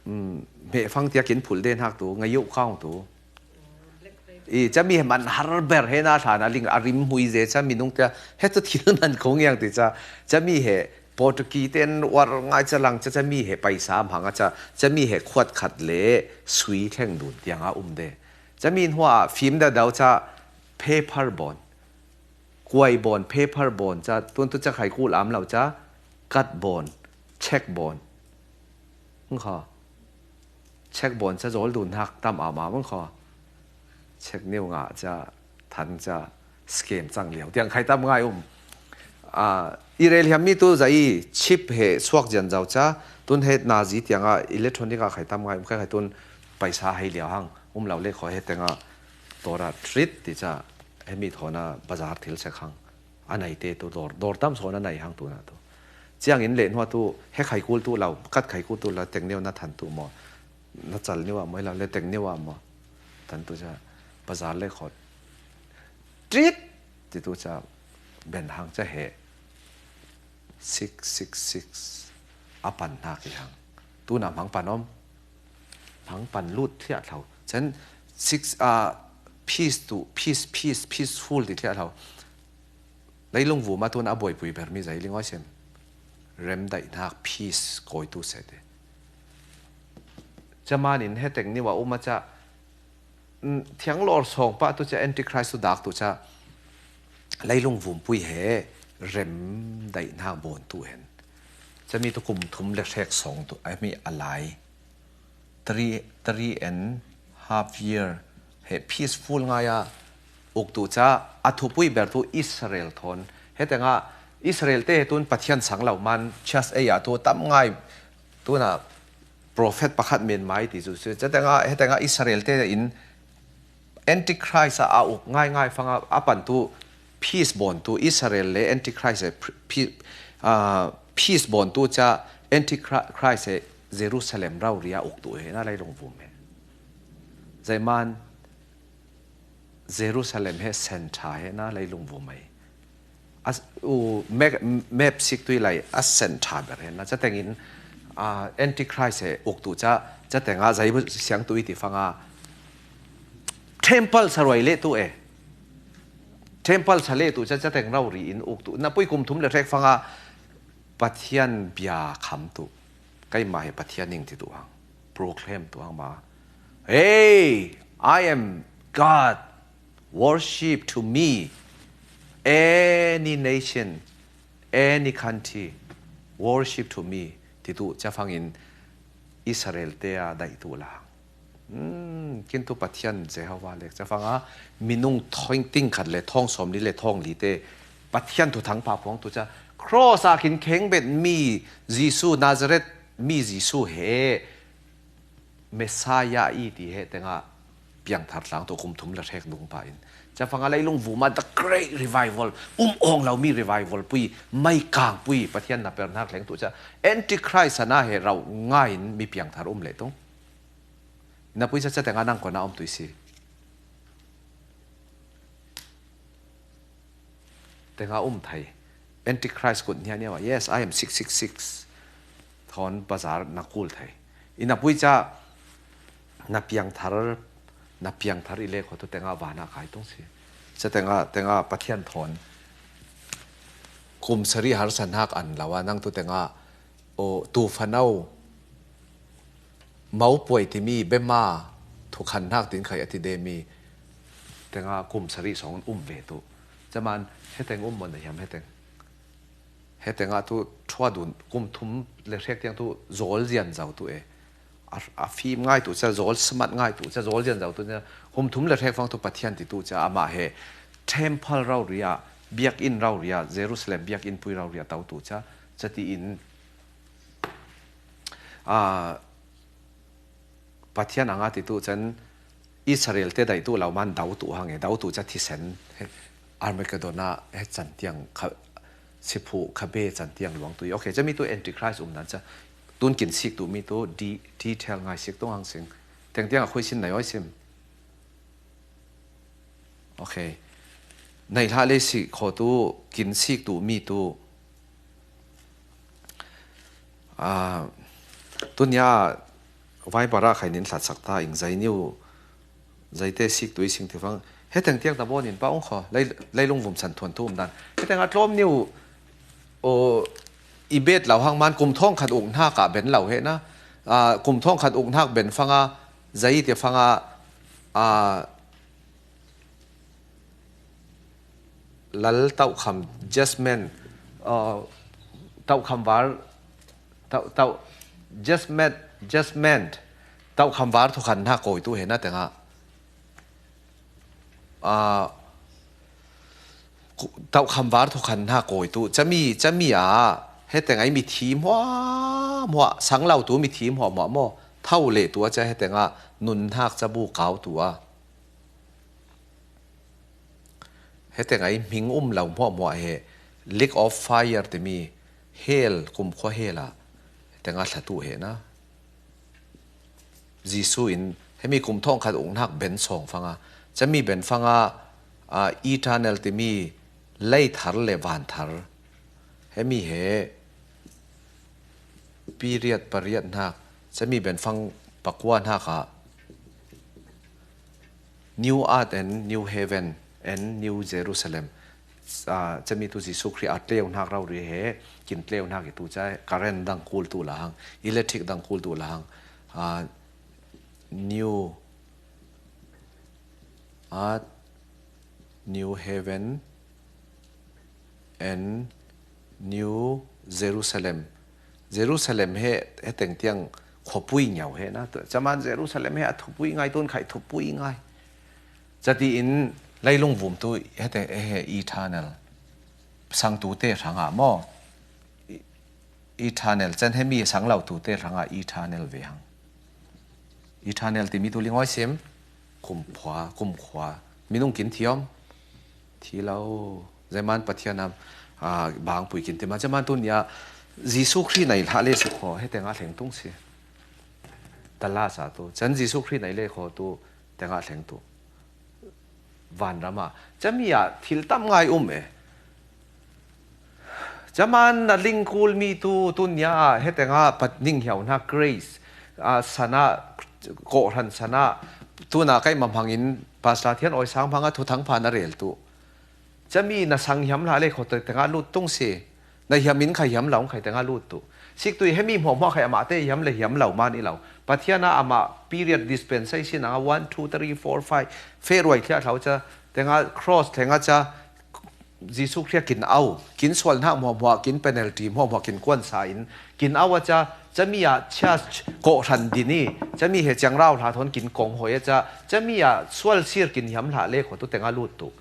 Mm, me fang tia kin phul den hak tu, ngai yu kaung tu. I, chami he man har ber he na thana ling a rim hui ze chami nung tia, he tu thil man kong yang ti cha, chami he Portuguese ten war ngai cha lang cha, chami he paisa mhang a cha, chami he khuat khat le sui thleng dun tiang a um de. Chami in hua fim da dau cha paper bon. Kuai bon, paper bon cha, tun tu cha khai kul am lau cha, kat bon, check bon. Hung kho. Check bon cha zol dun hak tam am am hung kho. Check niu nga cha, than cha, scam chang liau. Tiang khai tam ngai um. Ah, i rel hiam mi tu zai chip he suak zian zau cha, tun he nazi tiang a electronic a khai tam ngai um, khai khai tun paisa hei liau hang, um lau le kho he teng a, tora treat ti cha, he mi thona bazar thil sek hang. A nai te tu dor, dor tam sawn a nai hang tu na tu. Chiang in le nuah tu, he khai kul tu lau, kat khai kul tu lau, teng neu na than tu mo. Na chal neu a mo, lau le teng neu a mo. Than tu cha, bazar le khot. Trit! Ti tu cha, ben hang cha he. Six six six. A pan hna ki hang. Tu na mang pan om. hang pan lut thliah thlo. Chan six, ah, peace to, peace, peace, peaceful ti thliah thlo. Leilung vum a tun a buaipui ber mi zei ling aw sim. Rem daih hnak peace kawi tu se te. Camanin heteng niwa um a ca, mm, thiang lawr sawng pah tu ca Antichrist tu dak tu ca leilung vumpui he rem daih hnak bawn tu hen. Cami tu kum thum le hrek sawng tu a mi a lai. Three, three and half year he peaceful ngai a uk tu ca a thupui ber tu Israel thawn. Hetengah Israel te he tun Pathian sang lo man church ei ah tu tam ngai tuna prophet pakhat men mai ti cu si. Hetengah, hetengah Israel te in Antichrist a a uk ngaingai fanga a pan tu peace bawn tu Israel le Antichrist he pre-, pe-, ah, peace bawn tu ca Antichrist he Jerusalem rauria uk tu he na leilung vum he. Zeiman Jerusalem he center he na leilung vum ai. A s-, u, map, map sik tui lai a center ber he na. Catengin, ah, Antichrist he uk tu ca, cateng a zei bu siang tu i ti fanga temple saruai le tu e. Temple sa le tu ca, cateng rauria in uk tu. Na pui kum thum le hrek fanga Pathian bia kham tu. Keimah he Pathian ning ti tu hang. Proclaim tu hang ma. Hey, I am God. Worship to me. Any nation, any country, worship to me. Ti tu ca fangin Israel te a daih tu la. Hmm, kin tu Pathian Jehovah le ca fanga minung thawng ting khat le thawng sawm li le thawng li te Pathian thu thang pa puang tu ca cross a kin kheng bet mi Jesu Nazareth mi Jesu he Messiah i ti he tengah piangthar tlang tu kum thum le hrek dung pa in ca fanga leilung vuma the great revival um awng lo mi revival pui mai kang pui Pathian na per hnak leng tu ca Antichrist ana he rauh ngai in mi piangthar um le tung. Na pui ca ca tengah nang kona um tu i si. Tengah um thei. Antichrist kut hnia hnia ma. Yes, I am six six six. Thawn bazar na kul thei. I na pui ca na piangthar, na piangthar i le kho tu tengah vana kai tung si. Ca tengah, tengah Pathian thawn. Kum sari harsa hnak an lo a nang tu tengah o, tu fanau, mau puai timi, bema, thukhan hnak tin khai a ti de mi, tenga kum sarih sawng um ve tu. Caman, heteng um maw na hiam heteng. Heteng ah tu, thua dun, kum thum le hrek tiang tu, zawl zian zau tu e. A, a fim ngai tu ca, zawl smat ngai tu ca, zawl zian zau tu ca, kum thum le hrek fang tu Pathian ti tu ca, amah he, temple rauria, biakinn rauria, Jerusalem biakinn pui rauria tau tu ca, ca ti in, Aa, Pathian anga ti tu can Israel te daih tu lo man dau tu hang e, dau tu ca thisen, he, Armageddon a he can tiang kha, siphu kha be can tiang luang tu i. Ok, cami tu Antichrist um nan ca tun kin sik tu mi tu di, detail ngai sik tu hang sing. Teng tiang a khui sin nai oi sim. Ok. Nai hla le sik kho tu kin sik tu mi tu. Aa, tunia Viber ah khai nin hlatsak ta ing zai niu, zai te sik tu i sing ti fang. Heteng tiang ta bawnin pa ung kho, lei, leilung vum san thuan tu um dan. Heteng a tlawm niu, o, i bet lo hang man kum thawng khat uk hnak ah ben lo he na. Aa, kum thawng khat uk hnak ben fanga, zai ti fanga, aa, Lal Taukham Jasmine, uh, Taukham Var, Tau, Tau, Jasmine, Jasmine, Taukham Var thukhan hna kawi tu he na tengah. Uh, ku-, Taukham Var thukhan hna kawi tu. Cami, cami ah, he tengah i mithi hmuah, hmuah, sang lo tu mithi hmuah, hmuah maw. Tho le tu a ca he tengah nun hnak cabu kau tu a. Heteng ai hming um lo hmuahhmuah he Lake of Fire timi hell, kumkhua hell ah heteng a thlatu he na. Jesuh in hemi kum thawngkhat uknak ben sawng fanga, cami ben fanga, aa, eternal timi lei thar le van thar. Hemi he period pariat hnak, cami ben fang pakua hnakah New Earth and New Heaven and New Jerusalem. Ah, cami tu Jesuh Khrih a tleu hnak rori he, kin tleu hnak i tu ca, current dang kul tu lahang, electric dang kul tu lahang. Ah, New Earth, New Heaven and New Jerusalem. Jerusalem he, he teng tiang khuapui ngiau he na. Caman Jerusalem he a thupui ngai, tun khai thupui ngai. Cati in leilung vum tu he teng he eternal. Sang tu te hrangah maw? Eternal, can he mi sang lo tu te hrangah eternal ve hang. Eternal timi tu lingawi sim, kumkhua, kumkhua. Minung kin thiam, thi lo. Zeman Pathian am, ah, bangpui kin tima. Zeman tu nia, Jesuh Khrih nei hlah le sukhaw, he tengah thleng tung si. Tala sa tu. Can Jesuh Khrih nei le khaw tu, tengah thleng tu. Vanramah cami ah thil tam ngai um e. Caman na lingkul mi tu, tunia ah, he tengah pat ning hiau hna grace, ah, sana, kawhhran sana, tuna kai mamhangin Pastor Thian Awi Sang hmanga thuthang pha na rel tu. Cami na sang hiam hlah le khaw tengah lut tung si. Na hiam in khai hiam lo, khai tengah lut tu. Sik tu i hemi hmuahhmuah khai amah te hiam le hiam lo man i lo. Pathian a amah period dispensation anga one, two, three, four, five. Fe ruai thliah thlau ca. Tengah cross thlengah ca. Jesuh Khrih kin au. Kin sual hnak hmuahhmuah, kin penalty hmuahhmuah, kin kuan sa in. Kin au a ca. Cami ah church kawhhran din i. Cami he ciangrau hla thawn kin kong hoi a ca. Cami ah sual sir kin hiam hlah le khaw tu tengah lut tu.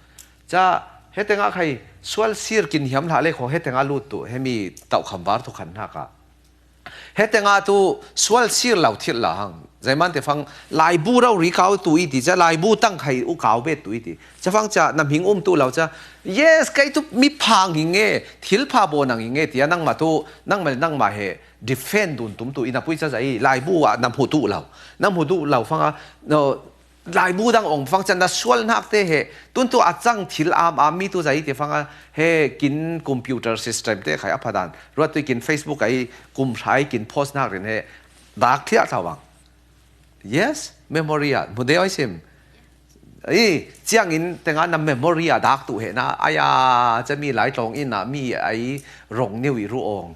Ca, he tengah khai sual sir kin hiam hlah le khaw he tengah lut tu, he mi tauh khamvar thukhan hnakah. He tengah tu sual sir lo thil la hang. Zeman te fang laibu rau ri kau tu i ti, ca laibu tang khai u kau bet tu i ti. Ca fang ca nam hing um tu lo ca. Yes, kai tu mi phang hi nge, thil pha bo nang hi nge, tia nangma tu, nangma, nangma he defend dun tum tu, i na pui ca zai, laibu ah nam hu tu lo. Nam hu tu lo fang a, no, laibu dang ong fang can na sual hnak te he. Tun tu a cang thil am am mi tu zai te fang a he kin computer system te khai a phadan. Ruat tu kin Facebook ai kum hrai kin post hnak rin he. Dak thliah thlau bang. Yes, memory ah. Mu dei oi sim. I, ciangin tengah na memory ah dak tu he na. Aya, cami lai tlawng in ah mi ai rong niu i ru ong.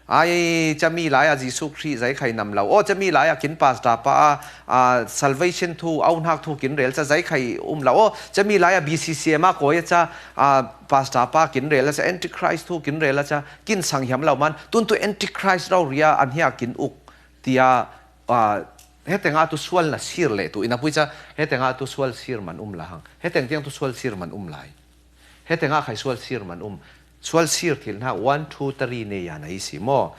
Ai, cami lai a Jesuh Khrih zai khai nam lo. Aw, cami lai a kin pastor pa a, a, salvation thu, au hnak thu kin rel ca zai khai um lo. Aw, cami lai a B C C M a kawi a ca, a, pastor pa kin rel a ca, antichrist thu kin rel a ca, kin sang hiam lo man. Tun tu antichrist rau ria an hia kin uk. Tia, a, he tengah tu sual na sir le tu. I na pui ca, he tengah tu sual sir man um la hang. He teng tiang tu sual sir man um lai. He tengah khai sual sir man um. Sual sir thil hna one, two, three ne ya na i si maw?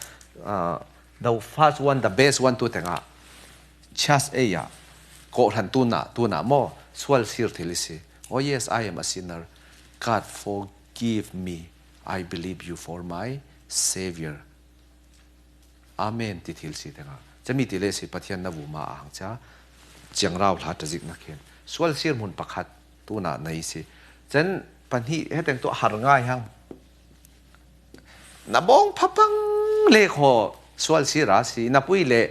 Ah, the first one, the best one tu tengah. Chas e ya. Kawhhran tuna, tuna maw? Sual sir thil i si. Oh yes, I am a sinner. God, forgive me. I believe you for my Savior. Amen ti thil si tengah. Cami ti le si Pathian na vuma a hang ca. Ciangrau hla ta zik na khen. Sual sir hmun pakhat tuna na i si. Can pahnih he teng tu har ngai hang. Na bawng phapang le khaw sual sir a si. Na pui le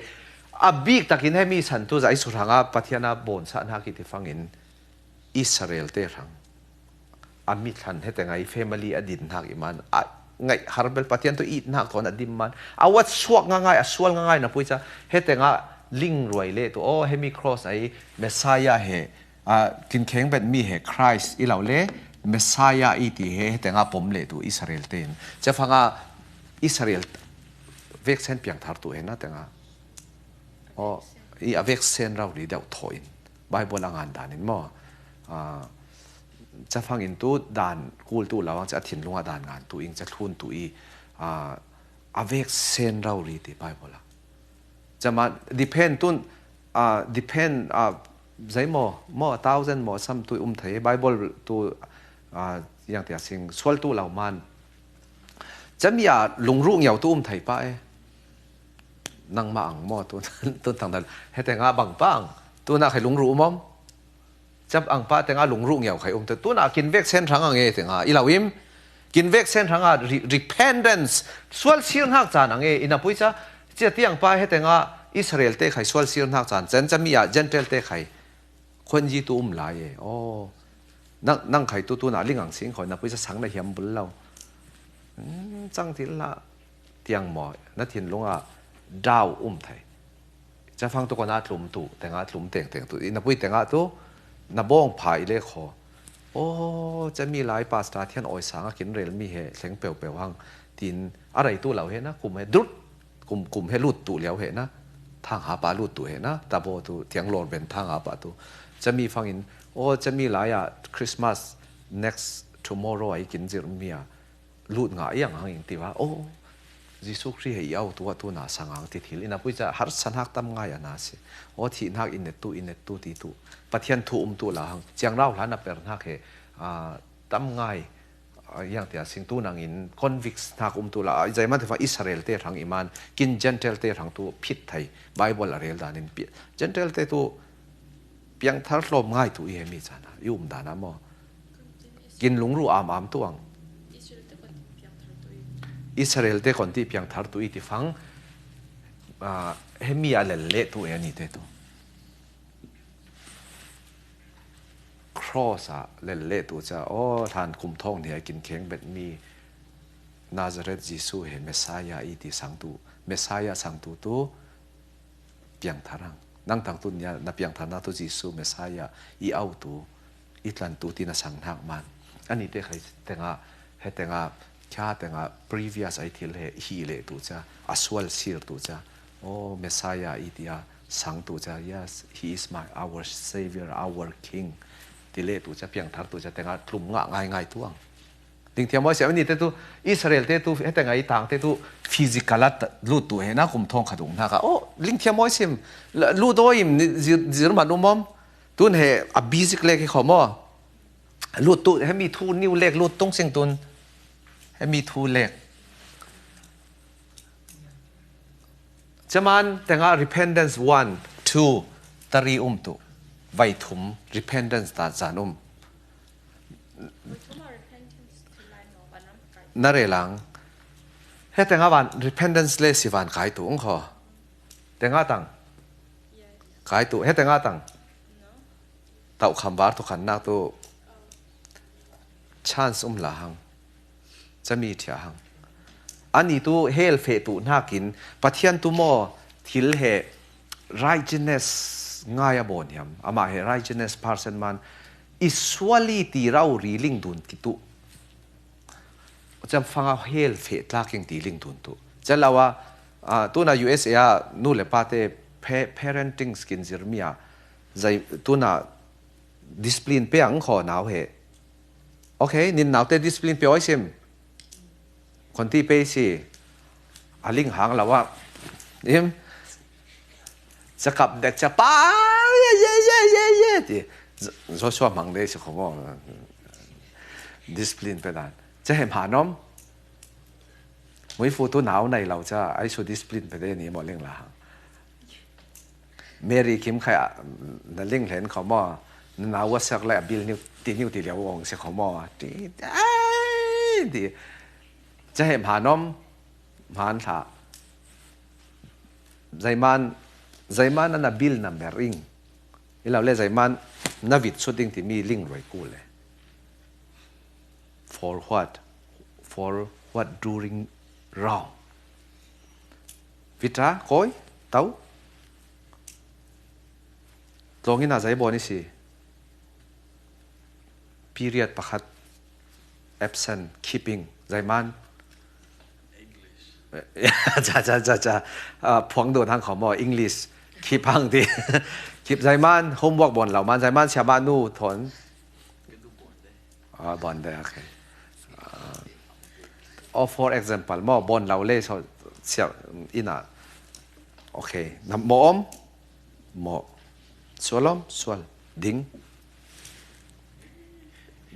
a bik takin he mi san tu zai su hrang a Pathian a bawn sa hna ki ti fangin Israel te hrang. A mi thlan he tengah i family a din hnak i man. A ngaih har bel Pathian tu it hnak thawn a dim man. A wat suak ngangai, a sual ngangai na pui ca. He tengah ling ruai le tu. Oh, he mi cross ai Messiah he. A, kin kheng bet mi he Christ i lo le. Messiah i ti he, he tengah pom le tu Israel te in. Ca fanga Israel veksen piang thar tu he na tengah. Oh, i a veksen rau li deuh thaw in. Bible a ngan dan in maw? Ah, ca fang in tu dan kul tu lo ang ca a thinlung a dan ngan tu ing ca thlun tu i, ah, a vek sen rau ri ti Bible a. Ca ma depend tun, ah, depend, ah, zei maw, maw a thousand maw sam tu i um thei Bible tu, ah, yang tia sing sual tu lo man. Ca mi a lungruh ngiau tu um thei pa e. Nangmah ang maw, tu, tu tang dan. He tengah bang pa ang. Tu na khai lungruh um om. Cap ang pa tengah lungruh ngiau khai um. Tu na kin vek sen hrang ang e tengah. I lo im. Kin vek sen hrang a re-, repentance. Sual sir hnak caan ang e. I na pui ca. Cia tiang pa he tengah Israel te khai sual sir hnak caan cen cami ah Gentile te khai khuanyi tu um lai e. Aw, nang, nang khai tu tu na ling ang sing khoi na pui sa sang na hiam bul lo. Hmm, cang til la tiang maw, na thinlung ah dau um thei. Cafang tu kona tlum tu, tenga tlum teng teng tu. I na pui tenga tu, na bawng pha i le kho. Aw, cami lai pastor thian awi sang a kin rel mi he, thleng peu peu hang. Tin, a rei tu lo he na, kum he drut, kum, kum he lut tu liau he na. Thang ha pa lut tu he na, tabo tu, tiang lor ben thang ha pa tu. Cami fangin, aw, cami lai a Christmas next tomorrow ai kin zir mi a. Lut ngah iang hang in tiva. Aw, Jesu Khrih he i au tu a tu na sang ang ti thil. I na pui ca harsa hnak tam ngai a na si. Aw, thih hnak i net tu, i net tu ti tu. Pathian thu um tu la hang. Ciang rau hlan a per hnak he, ah, tam ngai. Ah, iang tia sing tu nang in convicts hnak um tu la. Ah, zai man te fa Israel te rang i man. Kin Gentile te rang tu phit thei. Bible a rel dan in pi-, Gentile te tu piang thar hlawm ngai tu i he mi cana. I um dan a maw. Kin lungru am am tu ang. Israel te kon ti piang thar tu i ti fang, ah, he mi a lel le tu e ani te tu. Cross a lel le tu ca, aw, hlan kum thawng ni a kin kheng bet mi Nazareth Jesu he Messiah i ti sang tu, Messiah sang tu tu, piangthar ang. Nang tang tu nia na piangthar na tu Jesu Messiah i au tu, i tlan tu ti na sang hnak man. Ani te khai tenga, he tenga, kha tenga, previous ai thil he hi le tu ca, a sual sir tu ca. Oh, Messiah i tia sang tu ca. Yes, he is my, our Savior, our King. Ti le tu ca, piangthar tu ca, tenga tlum ngah ngai ngai tu ang. Lingthiam Mawi siam ani te tu, Israel te tu, hete ngai tang te tu, physical a ta-, lut tu he na kum thawng khat ung hna ka. Oh, Lingthiam Mawi sim, la-, lut aw im ni zir, zir man um om. Tun he a basic lek hi kho maw. Lut tu, he mi thu niu lek lut tung sing tun. He mi thu lek. Caman tenga repentance one, two, tari um tu. Vai thum repentance ta zan um. Na relang. He tenga van repentance le si van kai tu ung kho. Tenga tang. Kai tu. He tenga tang. Tau kham var tu khan nak tu. Chance um la hang. Cami thia hang. Ani tu hell feh tu hnakin Pathian tu maw thil he righteousness ngai a bawn hiam. Ama he righteousness person man i suali ti rau ri ling dun ti tu. Cam fanga hell feh tlaking ti ling dun tu. Calawa, ah, tuna U S A a nu le pa te pa-, parenting skin zir mi a. Zai tuna discipline pe ang kho nau he. Okay, nin naute discipline pe oi sim. Konti pe si. A ling hang lawa. Im. Cakap dek capa. Ye, ye, ye, ye, ye. Ti. Z-, Joshua mang de si khomo. Discipline pe dan. Ca hem hanom. Mui fu tu nau nai lau ca. Ai su discipline pe de ni mo ling la hang. Mary Kim khai a, na ling hlen kho maw, na nau a sak le a bil niu, ti niu ti liau ong se kho maw, ti, ai, ti. Ca he hman om, hman hla. Zaiman, zaiman na na bil na mer ing. I lau le zaiman na vit sut ding ti mi ling roi ku le. For what? For what doing wrong? Vita, koi, tau. Tlawngin a zai bawn i si. Period pakhat. Absent, keeping. Zaiman. Cha, cha, cha, cha. Ah, phuang dun hang kho maw, English. Keep hang ti. Keep zaiman, homework bawn lau man. Zaiman siama nu thon. Ah, bawn de, okay. Ah, oh, for example, maw, bawn lau le, so, siam, ina. Okay, na, maw om? Maw. Sual om? Sual. Ding.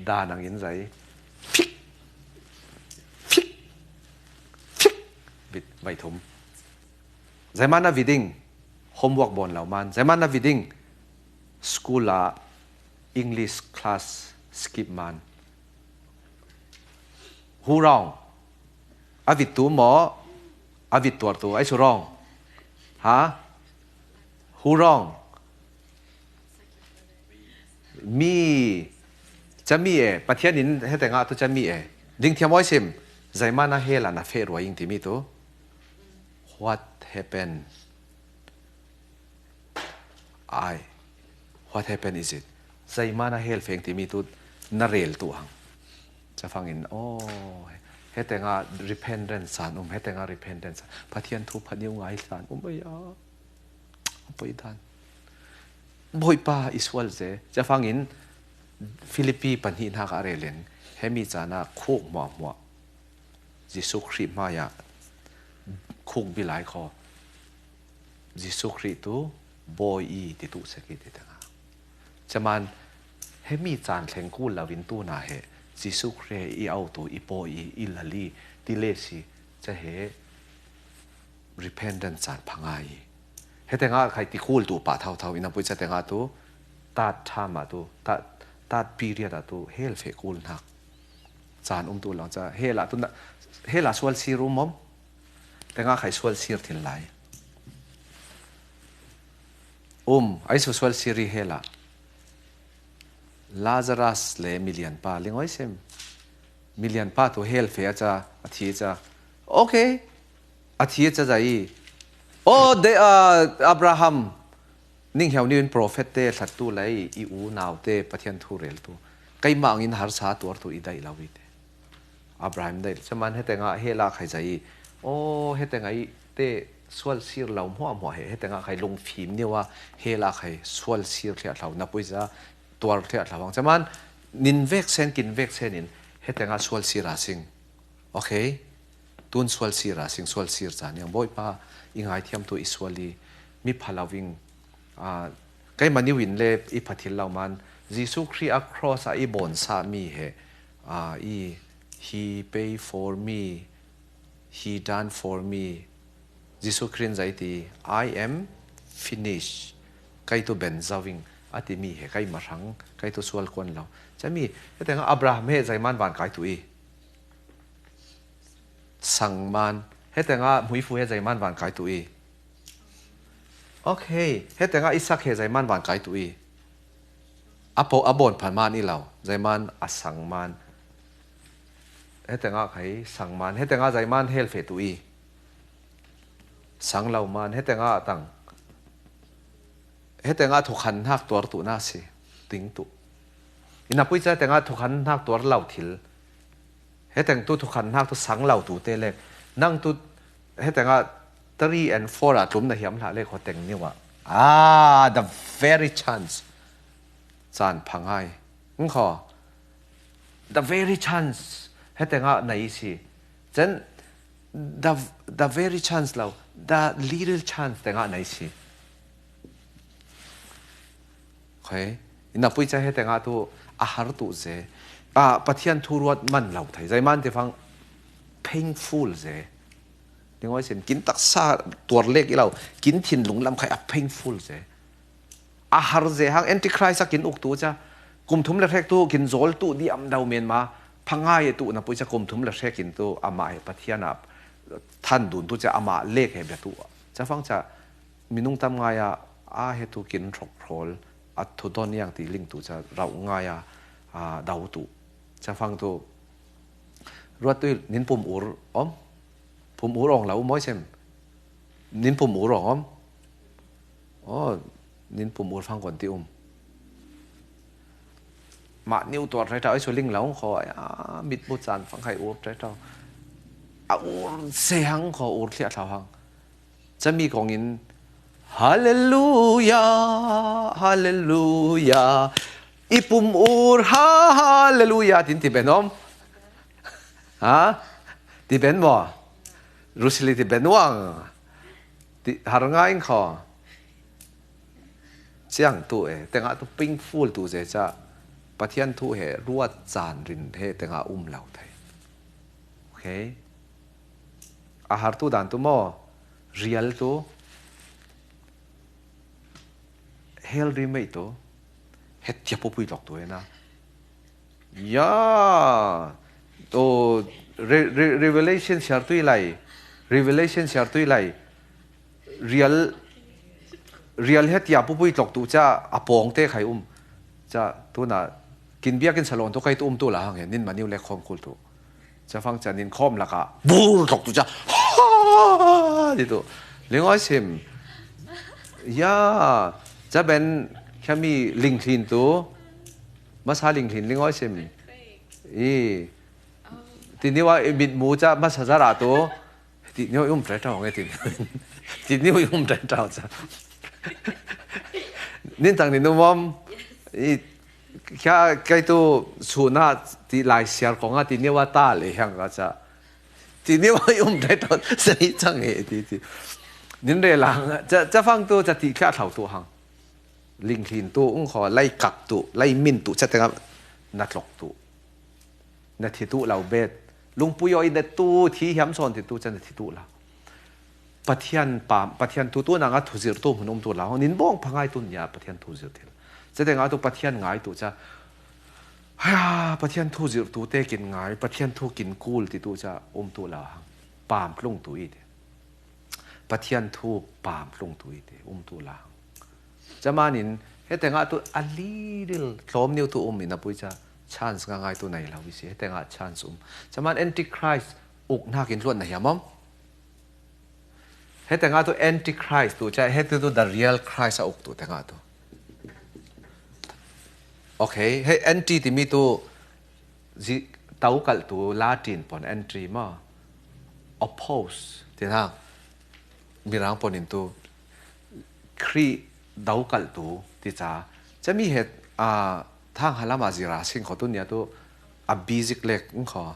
Da nang in zai. Fik. Fik. Fik. Bit, vai thum. Zaiman na viding. Homework bawn lau man. Zaiman na viding. School a English class skip man. Who wrong? A vit tu maw? A vit tuar tu. Ai su wrong. Ha? Who wrong? Mi, ca mi e, Pathian in hete ngah tu ca mi e. Ding thiam oi sim, zaimana hela na fe ruai ing ti mi tu. What happened? Ai, what happened is it? Zaimana hel feng ti mi tu na rel tu hang. Ca fangin, oh, hete ngah repentance san um, hete ngah repentance san. Pathian thu phaniu ngai san um, ai ya. Poi dan. Bawipa i sual ze. Ca fangin Philippi pahnih hnak a rel in, hemi cana khuk hmuahhmuah. Jesu Khrih hmaya khuk bilai kho. Jesu Khrih tu Bawi i ti tu seki ti tanga. Caman hemi can thleng kul lo in tu na he. Jesu Khrih i au tu i Bawi i, i lali ti le si. Ca he repentance can phangai. Hete ngah khai ti kul tu pa thau thau ina pui ca te ngah tu tat tham a tu tat, tat period a tu hel fe kul nak. Can um tu lang ca hela tu na, hela sual sir um om. Te ngah khai sual sir thil lai. Um, ai su sual sir i hela. Lazarus le milian pa, ling oi sem. Milian pa tu hel fe a ca, a thi ca. Okay. A thi ca zai. Oh, de, uh, Abraham. Ning hiau ni in prophet te thlat tu lai i u nau te Pathian thu rel tu. Kai mangin har sa tuar tu i dai lau i te. Abraham dai. Caman hete ngah hela khai zai. Oh, hete ngah i te sual sir lau hmuahhmuah he. Hete ngah khai lungfim niwa hela khai sual sir thliah thlau. Na pui za tuar thliah thlau hang. Caman nin vek sen, kin vek sen in hete ngah sual sir a sing. Okay. Tun sual sir a sing, sual sir ca niang Bawipa i ngai thiam tu i sual i mi pha lo ving. Ah, kai maniu in le i pha thil lo man. Jesu Khrih a cross a i bon sa mi he. Ah, i he pay for me. He done for me. Jesu Khrih in zai ti, "I am finished." Kai tu ben zaving a ti mi he, kai ma hrang, kai tu sual kuan lo. Ca mi, hete ngah Abraham he zai man van kai tu i. Sang man, hete ngah hmuifu he zai man van kai tu i. Okay, hete ngah Isak he zai man van kai tu i. A po, a bon phan man i lau, zai man a sang man. Hete ngah khai sang man, hete ngah zai man hel fe tu i. Sang lau man, hete ngah tang. Hete ngah thukhan hnak tuar tu na si, ting tu. Ina pui ca hete ngah thukhan hnak tuar lau thil. Heteng tu thukhan hnak tu sang lo tu te le. Nang tu heteng ah three and four a tlum na hiam hlah le kho teng niwa. Ah, the very chance. Can phangai. Ng kho. The very chance. Heteng ah na i si. Then the, the very chance lo. The little chance teng ah na i si. Khai, ina pui ca heteng ah tu a har tu ze. Ah, Pathian thu ruat man lo thei. Zai man te fang painful ze. Ning oi sim, kin taksa tuar lek i lo, kin thinlung lam khai a painful ze. A har ze hang Antichrist a kin uk tu ca. Kum thum le hrek tu kin zol tu diam dau men ma. Phangai tu na pui ca kum thum le hrek in tu ama he Pathian a than dun tu ca ama lek he bia tu. Ca fang ca minung tam ngai a, a he tu kin hrok hrawl, a thu don yang ti ling tu ca rauh ngai a, a dau tu. Ca fang tu ruat tu nin pum ur om. Pum ur ong lau mawi sem. Nin pum ur ong om. Oh, nin pum ur fang kon ti um. Mah niu tuar rai tau, ai su ling lau kho, ai a mit bu can fang khai ur rai tau. A ur se hang kho, ur thliah thlau hang. Cami kongin, Hallelujah, Hallelujah. I pum ur ha, Hallelujah, tin ti ben om. Ha? Ti ben maw? Rusili ti ben wang. Ti har ngai kho. Ciang tu e, tengah tu pingful tu ze ca. Pathian thu he, ruat caan rin he, tengah um lo thei. Okay. A har tu dan tu maw, rial tu, hel ri mei tu, het tia pupui lok tu e na. Ya, tu, Re-, Re-, Revelation siar tu i lai, Revelation siar tu i lai, rial, Rial hetia pupui tlok tu ca a pawngte khai um. Ca tuna kin biakin salon tu kai tu um tu la hang he, nin maniu lek khawm kul tu. Ca fang ca nin khawm laka bur tlok tu ca. Ha! Ti tu. Lingawi sim. Ya. Ca ben khami linghlin tu. Masa linghlin lingawi sim. I. Ti niwa i mit mu ca masa zara tu. Ti niwa i um trai tau nge ti. Ti niwa i um trai tau ca. Nin tang ni numam. I. Kya kai tu suna ti lai siar konga ti niwa ta le hiang ka ca. Ti niwa i um trai tau sa i chang he ti ti. Nin re lang. Ca, ca fang tu ca ti kya thau tu hang. Linghlin tu, ung khaw, lai kak tu, lai min tu, ca tenga na tlok tu. Na thi tu lau bet. Lungpui aw i na tu, thi hiam sawn thi tu, ca na thi tu lau. Pathian pam, Pathian tu tu nanga thuzir tu hmun um tu lau. Nin bawng phangai tu nia Pathian thuzir thil. Ca tenga tu Pathian ngai tu ca. Haya, Pathian thuzir tu te kin ngai, Pathian thu kin kul ti tu ca um tu lau hang. Pam tlung tu i te. Pathian thu pam tlung tu i te, um tu la. Camanin, he tenga tu a li ril tlawm niu tu um in a pui ca chance nga ngai tu nai lau i si, he tenga chance um. Caman Antichrist uk nakin luat na hiam om? He tenga tu Antichrist tu ca, he tu tu the real Christ a uk tu tenga tu. Okay, he anti timi tu zi tau kal tu Latin pon anti ma. Oppose, ti na. Mirang pon in tu Khri dau kal tu, ti ca. Ca mi he, a, thang halama zira sing kho tu nia tu a basic lek ng kho.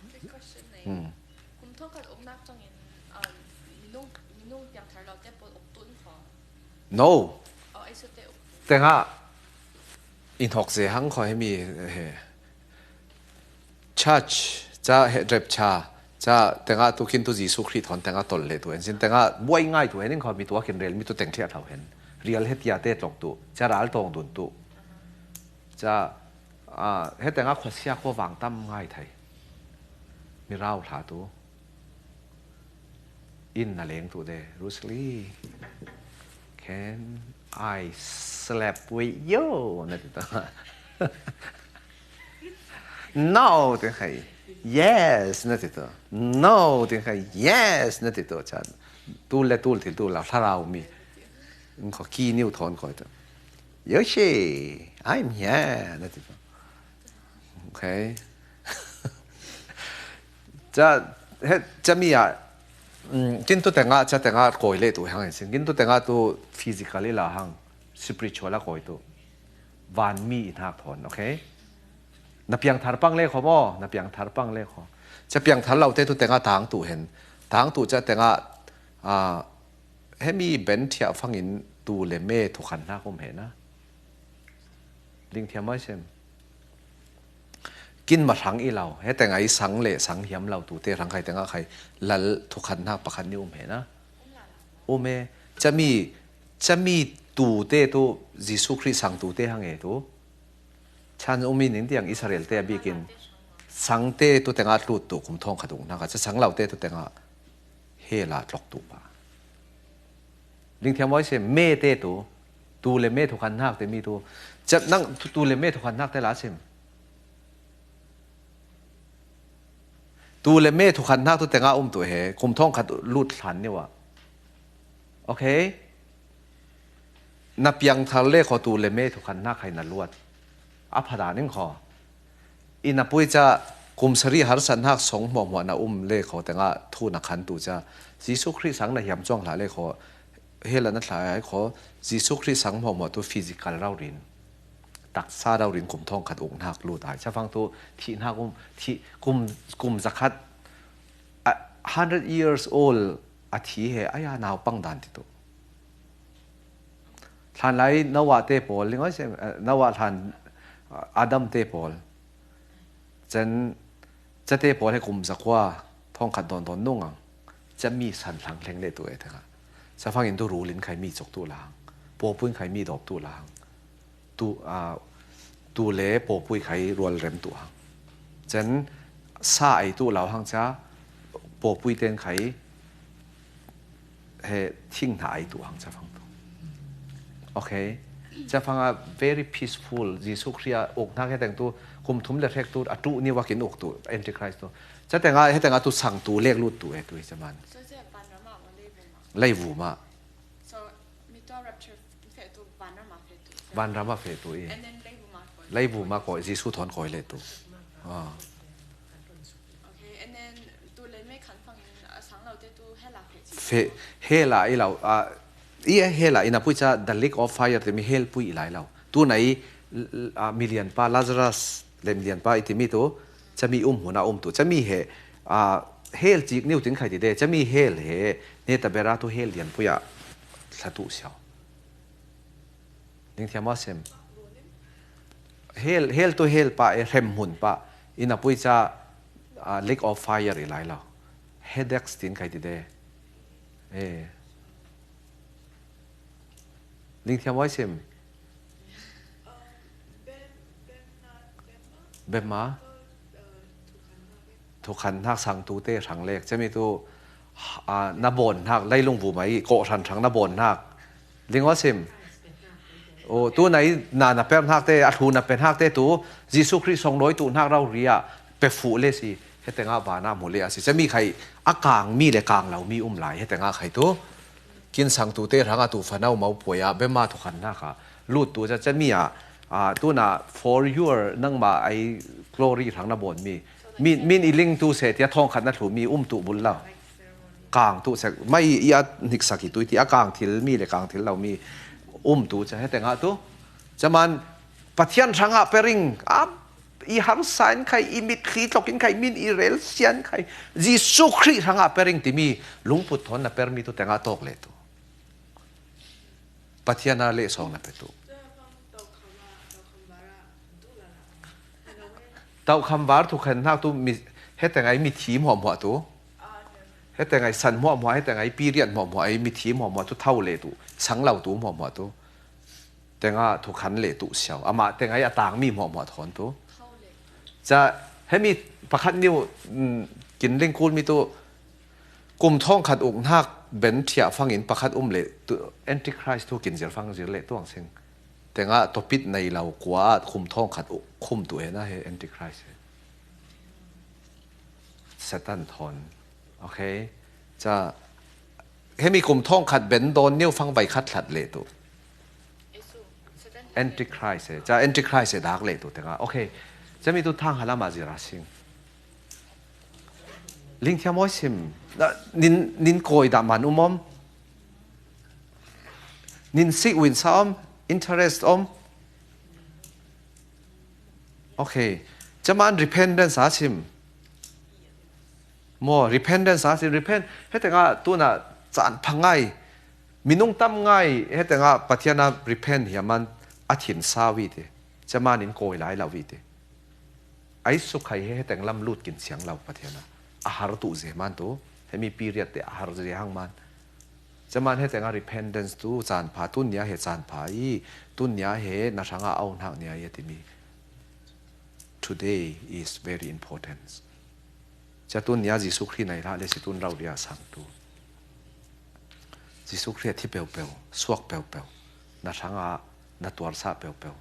Quick question nei. Hmm. Kum thawngkhat umnak cangin, um, minung, minung piangthar lo te pawl uk tun kho. No. Oh, ai su te uk. Tenga inhok ze hang kho he mi he. Church, ca he rapture, ca tenga tu kin tu Jisu Khrih thon tenga tol le tu. En sin tenga buai ngai tu hen in kho mi tu a kin rel mi tu teng thliat hau hen. Rial hetia te tlok tu, ca ral tong dun tu. Ca, a, he tenga khuasia khua vang tam ngai thai. Mi rau hla tu. In na leng tu de, Bruce Lee, can I slap with you? Na ti tu. No, ti khai. Yes, na ti tu. No, ti khai. Yes, na ti tu. Chan. Tu le tu ti tu la, hla rau mi. Ng kho ki niu thon kho tu. Yoshi, I'm here, na ti tu. Okay. Ca, he, ca mi a, mm, kin tu tenga, ca tenga koi le tu hang sin. Kin tu tenga tu physically la hang, spiritual la koi tu. Van mi in hak thon, okay? Na piang thar pang le kho mo, na piang thar pang le kho. Ca piang thar lau te tu tenga tang tu hen. Tang tu ca tenga, a, he mi ben thia fangin tu le me thu khan hak um he na. Ling thiam mai sem. Kin ma hrang i lau, he tenga i sang le sang hiam lau tu te hrang khai tenga khai lal thu khan hak pakhat ni um he na. Um e, ca mi, ca mi tu te tu Jisu Khrih sang tu te hang e tu. Chan um i ning tiang Israel te a bikin. Sang te tu tenga tlut tu kum thawng khat ung hna kha, ca sang lau te tu tenga he la tlok tu pa. Ling thiam mai sem, me te tu, tu le me thu khan hak te mi tu. Cep nang tu, tu le me thu khan hak te la sem. Tu le me thu khan hak tu tenga um tu he, kum thawng khat lut hlan ni wa. Okay? Na piang thar le kho tu le me thu khan hak hai na luat. A pha dan in kho. I na pui ca kum sari harsat hak song hmuahhmuah na um le kho tenga thu na khan tu ca. Jisu Khrih sang na hiam cuang hlah le kho. He la na thlai ai kho. Jisu Khrih sang hmuahhmuah tu physical rau rin. Taksa rau rin kum thawng khat uk hnak lut ai. Ca fang tu thih hnak um, thih kum, kum zakhat, a hundred years old a thi he, aya nau pang dan ti tu. Hlan lai Noah te pawl, ling oi sem, eh, Noah hlan, eh, Adam te pawl. Cen, ca te pawl he kum zakua, thawng khat dawn dawn nung ang. Ca mi san hlang hleng le tu e te nga. Ca fangin tu rulin khai mi cok tu la hang. Pawpuin khai mi dawp tu la hang. Tu, a, tu le pawpui khai rual rem tu hang. Cen sa ai tu lau hang ca pawpui ten khai he thing hna ai tu hang ca fang tu. Okay. Ca fanga very peaceful, Jesu Khria uk hnak heteng tu, kum thum le hrek tu, a tu niwa kin uk tu, Antichrist tu. Ca tenga, heteng a tu sang tu, lek lut tu e tu i caman. So, is it vanrama or leivuma? Leivuma. So, mi tua rapture fe tu, vanrama fe tu. Vanrama fe tu i. And then leivuma ko. Leivuma ko, Jesu thon koi le tu. Ah. Okay, and then tu le me khan fangin a sang lo te tu hela fe chi. Fe, hela i lo, ah, i hela i na pui ca the lake of fire te mi hel pui i lai lo. Tu na i, l-, l-, ah, milian pa Lazarus, le milian pa i ti mi tu, ca mi um huna um tu, ca mi he, ah, hel cik niu tin khai ti de, ca mi hel he, ne ta bera tu hel lian pui a, thla tu siau. Ning thiam a sem. Hel, hel tu hel pa e hrem hun pa. I na pui ca, ah, lake of fire i lai lo. Hades tin khai ti de. Eh. Ning thiam a sem. Bema. Thukhan hnak sang tu te hrang lek. Cemi tu, ah, na bawn hnak, leilung vuma i kawh hran hrang na bawn hnak. Ling aw sim. O, tu na i na na per hnak te, a thlu na per hnak te tu, Jesu Khrih song dawi tu hnak rau ria, pe fuh le si, heteng a vana mu le a si. Cemi khai, a kang mi le kang lo mi um lai, heteng a khai tu. Kin sang tu te hrang a tu fanau mau puai a, bema thukhan hnak a. Lut tu ca cemi a, ah, tu na for your, nangma ai glory hrang na bawn mi. Min, min i ling tu se tia thawng khat na thlu mi um tu bul lo. Kang tu sek, mai i a hnik sak i tu i ti a kang thil mi le kang thil lo mi um tu ca heteng a tu. Ca man Pathian hrang a pering, a i harsa in khai, i mit thli tlok in khai, min i rel sian khai. Jesu Khrih hrang a pering ti mi lungput thawn na per mi tu teng a tawk le tu. Pathian a leh sawng na pe tu. Taukham var thukhen hnak tu mi, heteng ai mi thi hmuahhmuah tu. Heteng ai san hmuahhmuah, heteng ai period hmuahhmuah, ai mi thi hmuahhmuah tu thau le tu, sang lo tu hmuahhmuah tu. Teng a thukhan le tu siau. Amah teng ai a tang mi hmuahhmuah thawn tu. Ca, hemi pakhat niu, mm, kin ling kul mi tu, kum thawng khat uk hnak ben thiah fangin pakhat um le tu, Antichrist tu kin zir fang zir le tuang sing. Teng a topit nei lo kua kum thawng khat uk khum tu e na he Antichrist he. Satan thawn. Okay. Ca, hemi kum thawng khat ben dawn niu fang vai khat thlat le tu. Antichrist e. Ca Antichrist e dak le tu teng a. Okay. Cemi tu thang halam a zira sing. Ling thiam aw sim. Na, nin, nin kawi dah man um om. Nin sik win sa om. Interest om. Okay. Ca man repentance a sim. Maw, repentance a sim, repent, heteng a tu na caan phang ngai, minung tam ngai, heteng a Pathian a repent hi a man a thin sa wi te, ca man in kawi lai lo wi te. Ai suk khai he heteng lam lut kin siang lo Pathian a, a har tu ze man tu, hemi period te a har ze hang man. Ca man heteng a repentance tu caan pha, tun nia he caan pha i, tun nia he na hrang a au hnak nia i a ti mi. Today is very important. Ca tun nia Jesu Khrih nei hlah le si tun rau ria sang tu. Jesu Khrih a thi peupeu, suak peupeu, na hrang a na tuar sa peupeu.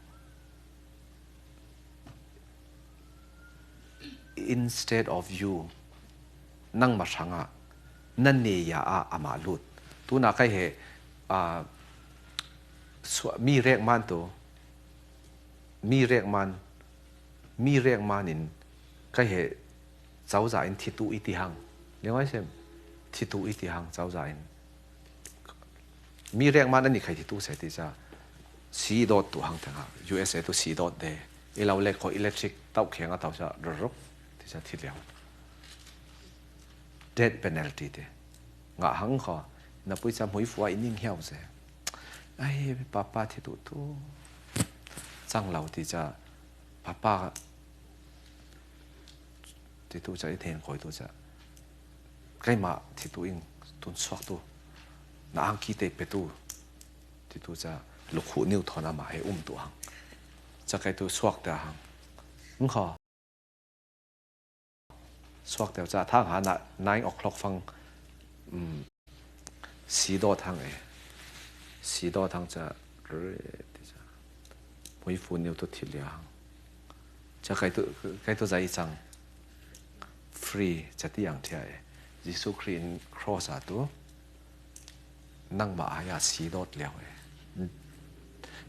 Instead of you, nangma hrang a, na ne ya a amah lut. Tu na kai he, ah, sua-, mi rek man tu, mi rek man, mi rek man in kai he cauza in thi tu i ti hang. Ling ai sem, thi tu i ti hang cauza in. Mi rek man a ni khai thi tu se ti ca. Si dawt tu hang teng ha. U S A tu si dawt de. I lo le ko electric tau kheng a tau ca ruruk. Ti ca thi liau. Death penalty te. Ngah hang ko. Na pui ca hmui fua i ning hiau se. Ai, papa thi tu tu. Cang lo ti ca. Papa ti tu ca i then koi tu ca. Keimah thi tu ing tun suak tu. Na angki te pe tu. Ti tu ca lukhu niu thawn amah he um tu hang. Ca kai tu suak te hang. Ng kho. Suak te ca thang ha na nine o'clock fang. Um, si dawt hang e. Si dawt hang ca Muifu niu tu thilia hang. Ca kai tu, kai tu zai cang. Free, ca tiang thia e. Jesu Khrih in cross a tu. Nangmah a ya si dot liau e.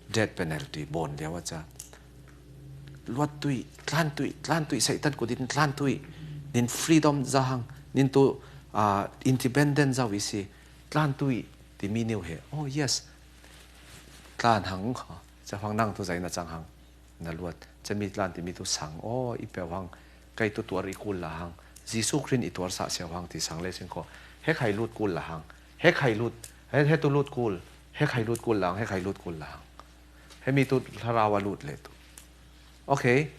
Death penalty bon liau a ca. Luat tui, tlan tui, tlan tui, Satan kudin tlan tui. Nin freedom za hang, nin tu, ah, independent za wisi. Tlan tui, ti mi niu he. Oh yes. Tlan hang kho. Ca hang nang tu zai na cang hang. Na luat. Ca mi tlan ti mi tu sang. Oh, i peu hang. Kai tu tuar i kul la hang. Jesu Khrih i tuar sa siau hang ti sang le sing kho. He khai lut kul la hang. He khai lut. He, he tu lut kul. He khai lut kul la hang. He khai lut kul la hang. He mi tu Thlarau a lut le tu. Okay.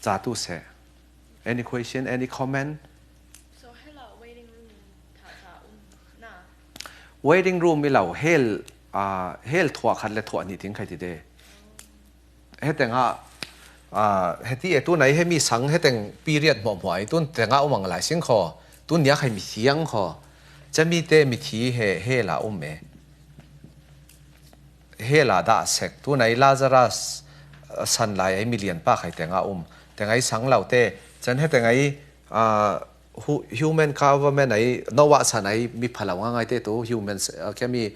Ca tu se. Any question, any comment? So hell a waiting room in tha tha um na. Waiting room i lau, hell, ah, hell thuak khat le thuak nih ting khai ti de. He teng ah, ah, he ti e tu nai he mi sang he teng period hmuah hmuah ai tun teng ah um ang lai sing kho. Tun nia khai mi thiang kho. Ca mi te mi thi he, hell a um e. Hell a dah sek. Tu nai Lazarus, ah, san lai ai mi lian pa khai teng ah um. Teng ai sang lau te. Can he teng ai, ah, hu-, human covenant ai, Noah san ai mi phalau nga ngai te tu, human se-, ah, kia mi,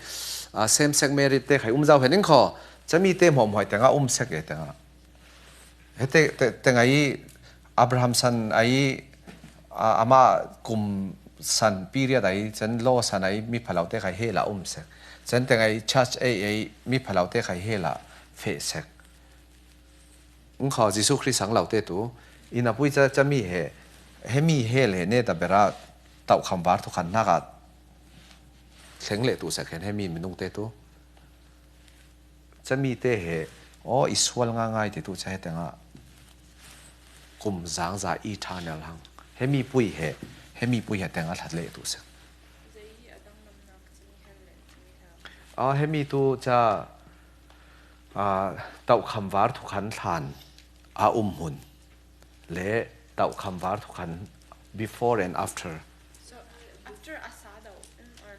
ah, same sex marriage te khai um zau he ning kho. Ca mi te hmuah hmuah ai teng ah um sek e teng ah. He te, te, teng ai Abraham san ai, ah, ama kum san period ai, can law san ai mi phalau te khai hell a um sek. Can teng ai church ai, ai mi phalau te khai hell a feh sek. Ung kho Jesu Khrih sang lau te tu. Ina pui ca, ca mi he, he mi hell he ne ta bera tau kham var tu khan na ka thleng le tu sek hen he mi minung te tu. Ca mi te he, o i sual nga ngai te tu ca he teng ah. Kum zang za eternal hang. He mi pui he, he mi pui he teng ah thlat le tu sek. A, he mi tu ca, a, tau kham var tu khan thlan a um hun. Le tau kham var tu khan before and after. So, after a sa dau, mm, or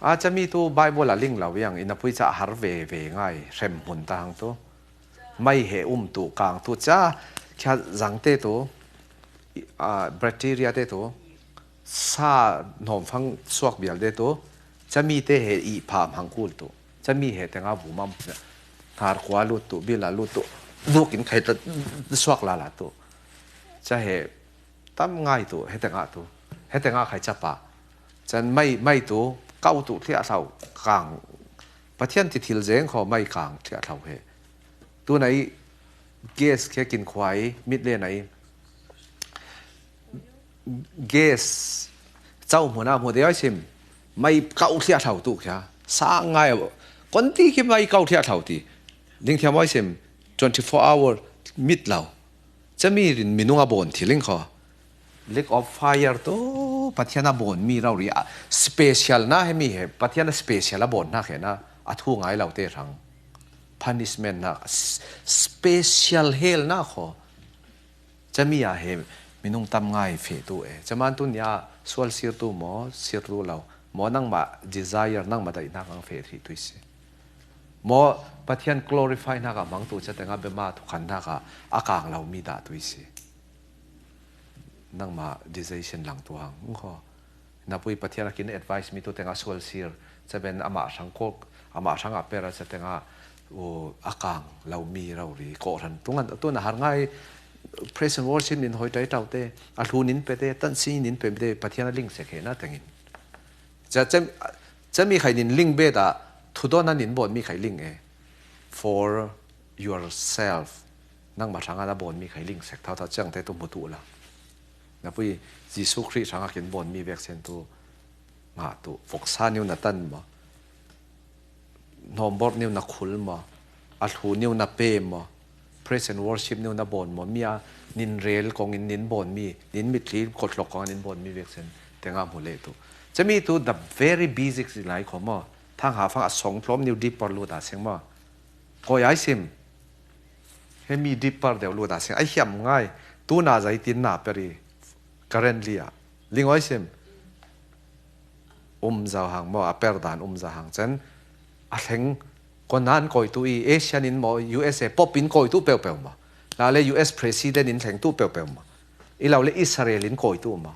like, a, ca mi tu Bible a ling lau yang, ina pui ca har ve ve ngai, hrem hun ta hang tu. Mai he um tu, kang tu, ca, kia zang te tu, i, a, bacteria te tu, sa hnom fang suak bial te tu, ca mi te he i pha hang kul tu, ca mi he teng ah bu mam, har kua lut tu, bil a lut tu, duk in khai ta suak la la tu. Ca he, tam ngai tu, he teng ah tu. He teng ah khai ca pa. Can mai, mai tu, kau tu thliah thlau, kang. Pathian ti thil zeng kho mai kang thliah thlau he. Tu nai, gas khe kin khuai, mit le nai. Gas, cau hmu na hmu de oi sim. Mai kau thliah thlau tu kha. Sa ngai, kon ti khi mai kau thliah thlau ti. Ding thiam oi sim, twenty four hour, mit lau. Ca mi rin minung a bon thil ing kho. Lake of fire tu, Pathian a bon mi rau ri a. Special na he mi he, Pathian a special a bon na he na. A thu ngai lau te rang. Punishment na, s-, special hell na kho. Ca mi a he, minung tam ngai fe tu e. Ca man tu nia, sual sir tu mo, sir tu lau. Mo nangma desire, nangma dai na kang fe thi tu si. Mo Pathian glorify na ka mang tu ca teng ah bema tu khan na ka a kang lau mi dah tu i si. Nangma decision lang tu hang. Ung kho. Na pui Pathian a kin advice mi tu teng ah sual sir. Ca ben ama sang kok, ama sang a per a ca teng ah, u, a kang lau mi rau ri. Ko ran tu ngan, tu na har ngai praise and worship nin hoi tai tau te. A hlu nin pe te, tan si nin pe te, Pathian a ling se khe na tengin. Ca, ca, ca mi khai nin ling be ta, thu don a nin bon mi khai ling e. For yourself. Nangma sang a na bon mi khai ling sek thau thau ciang te tu mu tu la. Na pui Jesu Khrih sang a kin bon mi vek sen tu nga tu. Vok sa niu na tan mo. Hnom bor niu na khul mo. A hlu niu na pe mo. Praise and worship niu na bon mo. Mi a nin rel kong in nin bon mi. Nin mit li kot lok kong a nin bon mi vek sen. Te nga mu le tu. Ca mi tu the very basics i lai kho mo. Thang ha fang a song tlom niu deeper lu ta seng mo. Ko yai sim. He mi deeper deu lu ta seng. Ai hiam ngai. Tu na zai tin na peri. Currently a. Ling oi sim. Um zau hang mo. A per dan um zau hang. Cen. A thleng Kona in kawitu i, Asian in maw, U S A Pope in kawitu peuhpeuh maw. La le U S President in thlengtu peuhpeuh maw. I lo le Israel in kawitu maw.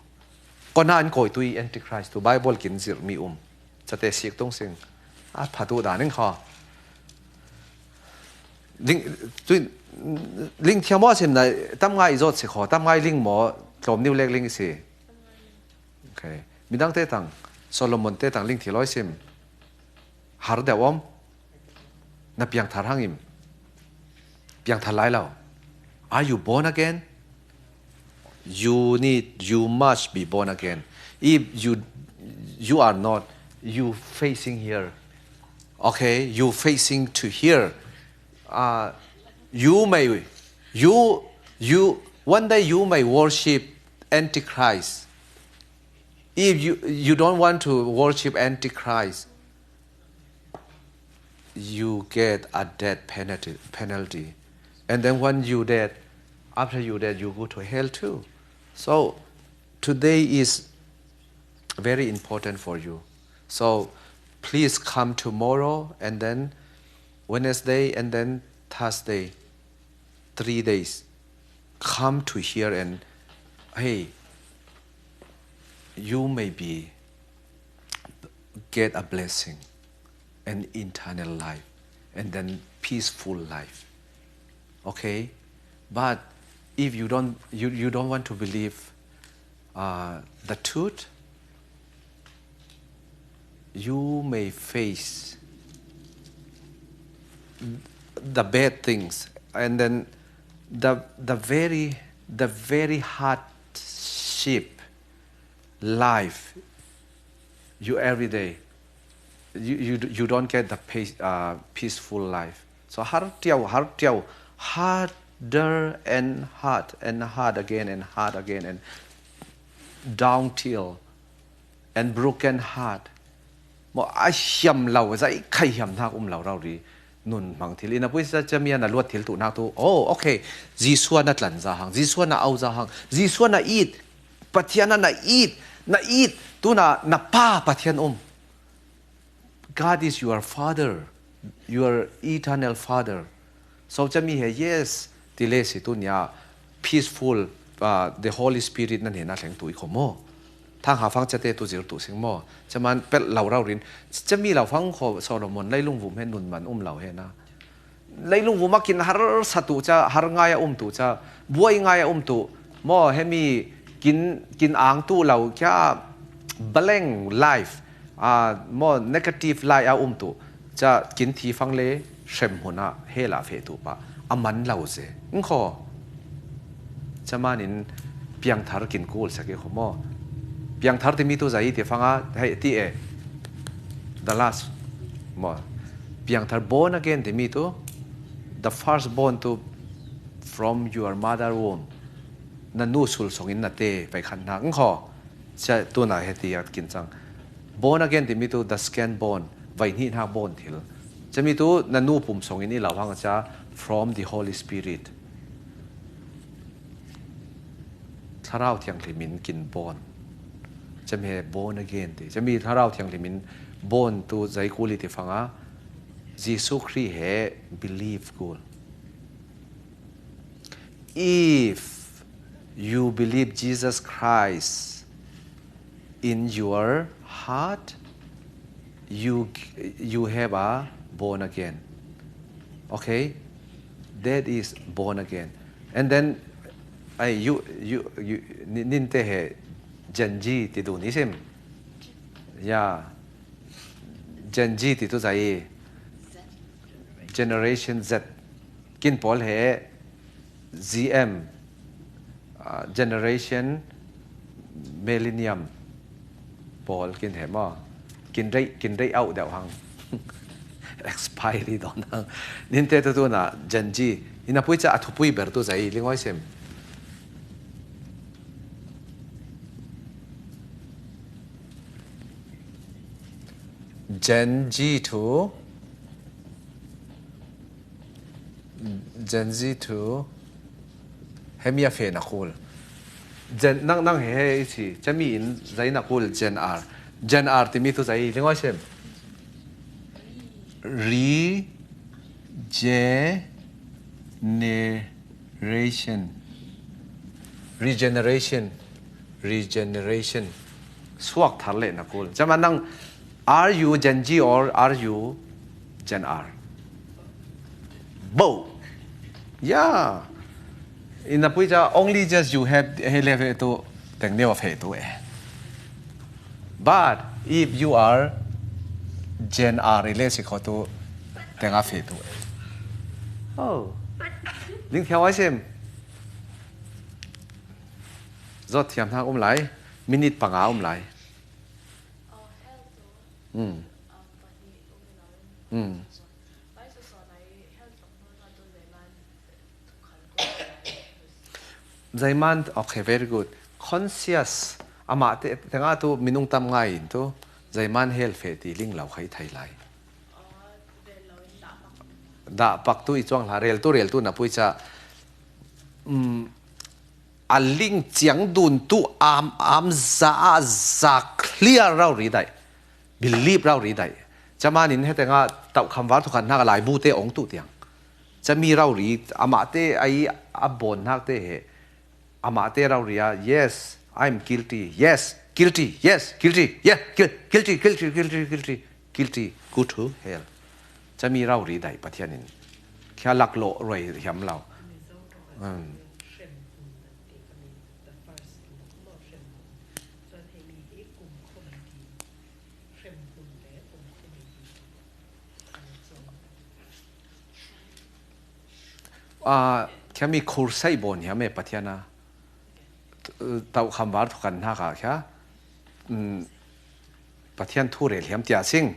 Kona in kawitu i Antichrist tu Bible kin zir mi um. Chate sik tung sing. A phatu daning kho. Ling, tu, ling thiam maw sim na, tam ngai zot si kho, tam ngai ling maw, tlom niu lek ling si. Okay. Midang te tang, Solomon te tang ling thil oi sim. Har deuh om. Na piangthar hang im. Piangthar lai lo. Are you born again? You need, you must be born again. If you, you are not, you facing here. Okay, you facing to here. Uh, you may, you, you, one day you may worship Antichrist. If you, you don't want to worship Antichrist, you get a death penalty, penalty. And then when you dead, after you dead, you go to hell too. So today is very important for you. So please come tomorrow and then Wednesday and then Thursday. Three days. Come to here and, hey, you may be get a blessing, an eternal life, and then peaceful life. Okay? But if you don't, you, you don't want to believe uh, the truth, you may face the bad things, and then the, the very, the very hardship life you every day, you, you, you don't get the peace, uh, peaceful life. So har tiau, har tiau, harder and hard and hard again and hard again and down till and broken heart. Maw a hiam lo, zai khai hiam nak um lo rau ri. Nun hmang thil ina pui sa chami ana luat thil tu nak tu. Oh, okay. Jesu ana tlan za hang. Jesu ana au za hang. Jesu ana it. Pathian ana it. Na it. Tu na, na pa Pathian um. God is your father, your eternal father. So chami he, yes, tile si tu nia peaceful, uh, the Holy Spirit nan he na thleng tu i khomo. Thang ha fang chate tu zir tu sing mo. Chaman pel lau rau rin. Chami lau fang kho Solomon leilung vum he nun man um lau he na. Leilung vum a kin har sa tu cha, har ngai a um tu cha, buai ngai a um tu. Maw hemi kin, kin ang tu lau kya blank life, a, maw negative life a um tu. Cha kin thi fang le hrem hun a he la fe tu pa. A man lau ze. Ng kho. Chamanin piangthar kin kul sa ke kho maw. Piangthar ti mi tu zai ti fang a, hei ti e. The last maw. Piangthar born again ti mi tu. The first born tu from your mother womb. Na nu sul songin na te vai khan na ng kho. Cha tu na he ti at kin chang. Born again ti mi tu the second born. Vai ni na born thil. Cha mi tu na nu pum songin i lau hang cha from the Holy Spirit. Thlarau Thianghlimin kin born. Cham he born again ti. Chami Thlarau Thianghlimin born tu zai kuli ti fanga. Jesu Khrih he believe kul. If you believe Jesus Christ in your heart, you, you have a born again. Okay? That is born again. And then, ai, you, you, you, ni-, nin te he Gen Z ti du ni sim. Yeah. Gen Z ti tu zai. Generation Z. Kin pawl he Z M, ah, Generation Millennium pawl kin he maw. Kin rei, kin rei au deuh hang. Expiry don hang. Nin te tu tu na Gen Z. Ina pui cha a thupui ber tu zai lingoi sim. Gen Z tu Gen Z tu hemi a fe na kul. Gen, nang, nang he he i si, chami in zai na kul Gen R. Gen R ti mi tu zai lingoi sim. Re Generation. Regeneration. Regeneration. Suak thar lehna kul. Cama nang, are you Gen G or are you Gen R? Both. Yeah. In a puicha, only just you have, he left it to, teng neo fe tu eh. But if you are Gen R, ile si kho tu, teng a fe tu eh. Oh. Ling thiau ai sim. Zot thiam hnak um lai. Minute panga um lai. Hmm. Hmm. Zeiman, okay, very good. Conscious. Amah te, tengah tu minung tam ngai in tu. Zeiman hell fe ti ling lo khai thai lai. Dah pak tu i cuang hla rel tu, rel tu na puicha. Um, a ling ciang dun tu am, am za, a za clear rau ri dai. Believe rau ri dai. Cama nin he tengah tau kham var tu khan hnak a lai bu te ong tu tiang. Cami rau ri, amah te ai a bon hnak te he. Amah te rau ri a, yes, I'm guilty. Yes, guilty. Yes, guilty. Yeah, guil-, guilty, guilty, guilty, guilty. Guilty. Go to hell. Cami rau ri dai Pathian in. Kia lak lo roi hiam lau. Um. Ah, khami khur sai bon hiam e Pathian a. Tau kham var thu kan hnak a khia. Mm, Pathian thu rel hiam tia sing.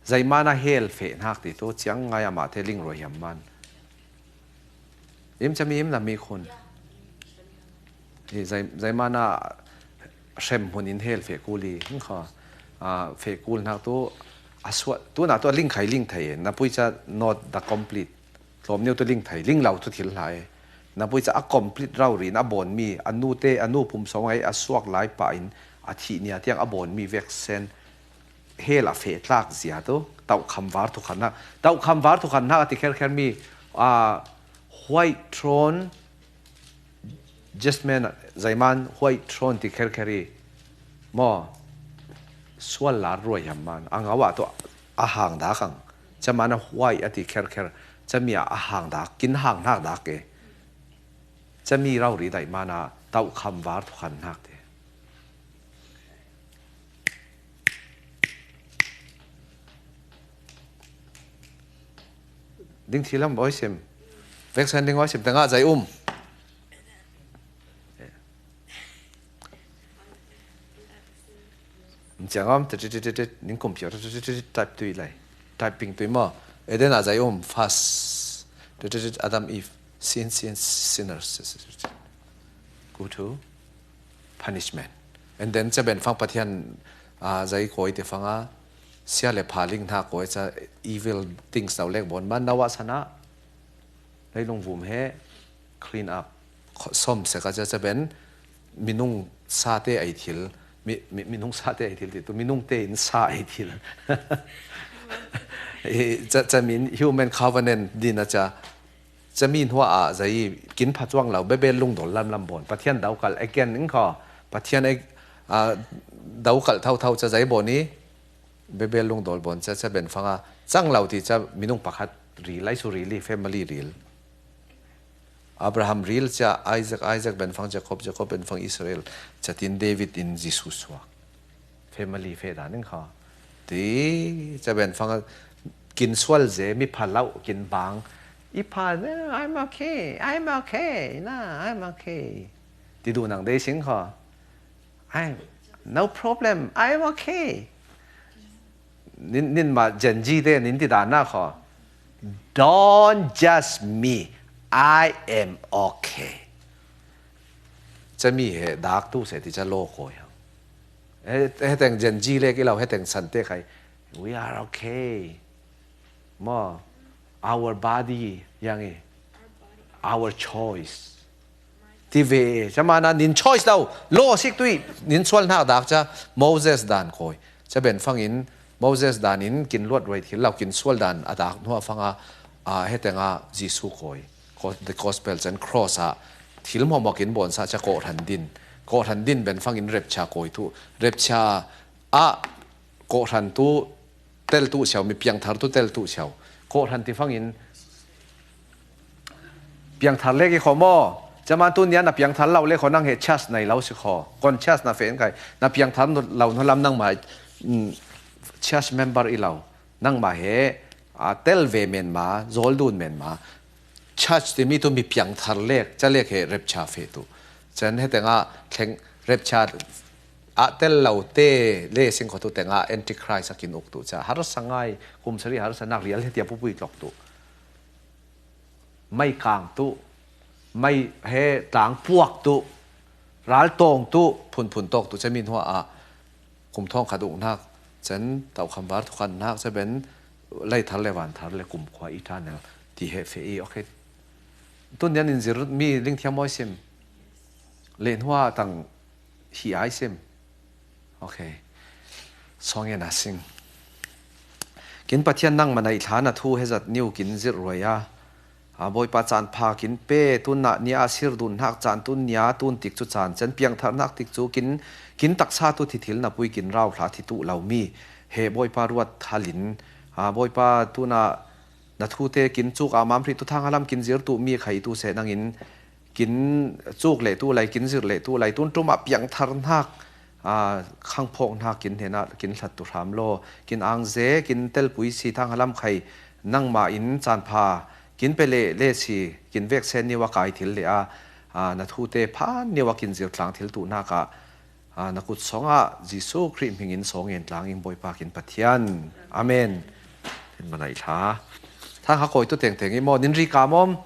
Zeimana hell fe hnak ti tu ciang ngai amah te ling roi hiam man. Im cami im na mi khun. I zai, zeimana hrem hun in hell fe kuli. Hing kha, ah, fe kul hnak tu a suat, tu na tu a ling khai ling thei. Na puicha not the complete. Tlawm neu tu ling thei, ling lo tu thil hla e. Na puicha a complete rau ri, na bon mi, a nu te, a nu pum sawng ai, a suak lai pa in, a thih nia tiang a bon mi vek sen. Hell a fe tlak zia tu, tau kham var thu khan hnak. Tau kham var thu khan hnak a ti kher kher mi, ah, white throne, judgment, zeiman white throne ti kher kher i. Maw, sual lar ruai hiam man. A ngau ah tu a hang dak ang. Cama na white a ti kher kher. Cami ah a hang dak, kin hang hnak dak e. Cami rau ri dai mana, tau kham var thu khan hnak te. Ding thilam oi sim. Veksan ding oi sim, tengah zai um. Ciang om, tit, tit, tit, tit, ning computer, tit, tit, tit, tit, type tui lai. Typing tui maw. Eden a zai um, fast. Tit, tit, tit, Adam, Eve, sin, sin, sinners. Go to punishment. And then ca ben fang Pathian, ah, zai koi te fang a, sia le pha ling hna koi ca evil things nau lek bon man nau a sana. Leilung vum he clean up. Kho-, som se ka ca ca ben minung sa te ai thil, mi, mi, minung sa te ai thil ti tu, minung te in sa ai thil. I, ca, ca min human covenant din a ca, ca min hua a zai kin pha cuang lau, bebel lungdol lam lam bon. Pathian daukal again ning kho. Pathian ek, a, daukal thau thau ca zai bon i, bebel lungdol bon ca, ca ben fang a, cang lau ti ca minung pakhat ril, ai su ril i, family ril. Abraham ril ca Isaac, Isaac ben fang Jacob, Jacob ben fang Israel, ca tin David in Jesu suak. Family fe dan ning kha. Ti ca ben fang kin sual ze mi pha lau kin bang. I pha, "No, I'm okay, I'm okay, na, I'm okay." Ti du nang dei sing kha. "I, no problem, I'm okay." Nin, nin ma Gen Z te nin ti dan na kho. "Don't judge me. I am okay." Ca mi he dak tu se ti ca lo ko ya. He, he teng Gen Z le ki lo, he teng san te khai. "We are okay." Mo, our body, yang i. Our choice. Ti ve, ca mana nin choice lo, lo sik tui, nin sual hnak dak ca, Moses dan koi. Ca ben fangin, Moses dan in kin luat ruai thil lo, kin sual dan a dak hnuah fanga, A, hetengah Jesu kawi, ko-, the gospel cen cross ah thil mawmawk in bawnsah ca kawhran din, kawhran din ben fangin rapture kawi tu, rapture ah kawhran tu tel tu siau, mi piangthar tu tel tu siau. Kawhran ti fangin piangthar lek i khaw maw? Caman tu nia na piangthar lo le khaw nang he church nei lo si khaw. Kon church na fe in kai. Na piangthar lo hnu lam nangmah, mm, church member i lo. Nangmah he, a, tel ve men ma, zawl dun men ma. Church timi tu mi piangthar lek, ca lek he rapture fe tu. Cen hetengah thleng rapture a tel lo te le sing khaw tu tengah antichrist a kin uk tu ca. Harsa ngai, kum sari harsa nak rial hetia pupui tlok tu. Mai kang tu, mai he tlang puak tu, ral tawng tu, phunphun tawk tu, cemi hnuah a kum thawng khat uknak, cen taukham var thukhannak, ca ben lei thar le van thar le kum khua eternal ti he fe i, okay. Tun nian in zir mi lingthiam mawi sim. Le hnuah tang hi ai sim. Okay. Sawng en a sing. Kin Pathian nangmah naih thla na thu hezat niu kin zirh ruai a. A, Bawipa caan pha kin pe, tunah nia a sir dun hnak caan tun nia tun tik cu caan cen piangthar hnak tik cu kin, kin taksa tu thi thil na pui kin rau hla thi tuh lo mi. He Bawipa ruat halin, a, Bawipa tunah na thute kin cuk a mam hrih tu thang halam kin zir tuh mi khai tu seh nangin kin cuk le tu lai, kin zir le tu lai, tun ṭum ah piangthar hnak, a, khangphawk hnak kin hnenah kin hlat tu hram law, kin angze, kin telpui si thang halam khai nangmah in caan pha kin pe le le si, kin vek sen niu a kai thil le a, a, na thute phan niu a kin zir tlang thil tu hnak ah, a, na kut sawng ah Jesu Khrih hmingin sawng en tlang in Bawipa kin Pathian. Amen. Kin manai thla. Thang ha kawi tu tengteng i maw, nin ri ka mawm.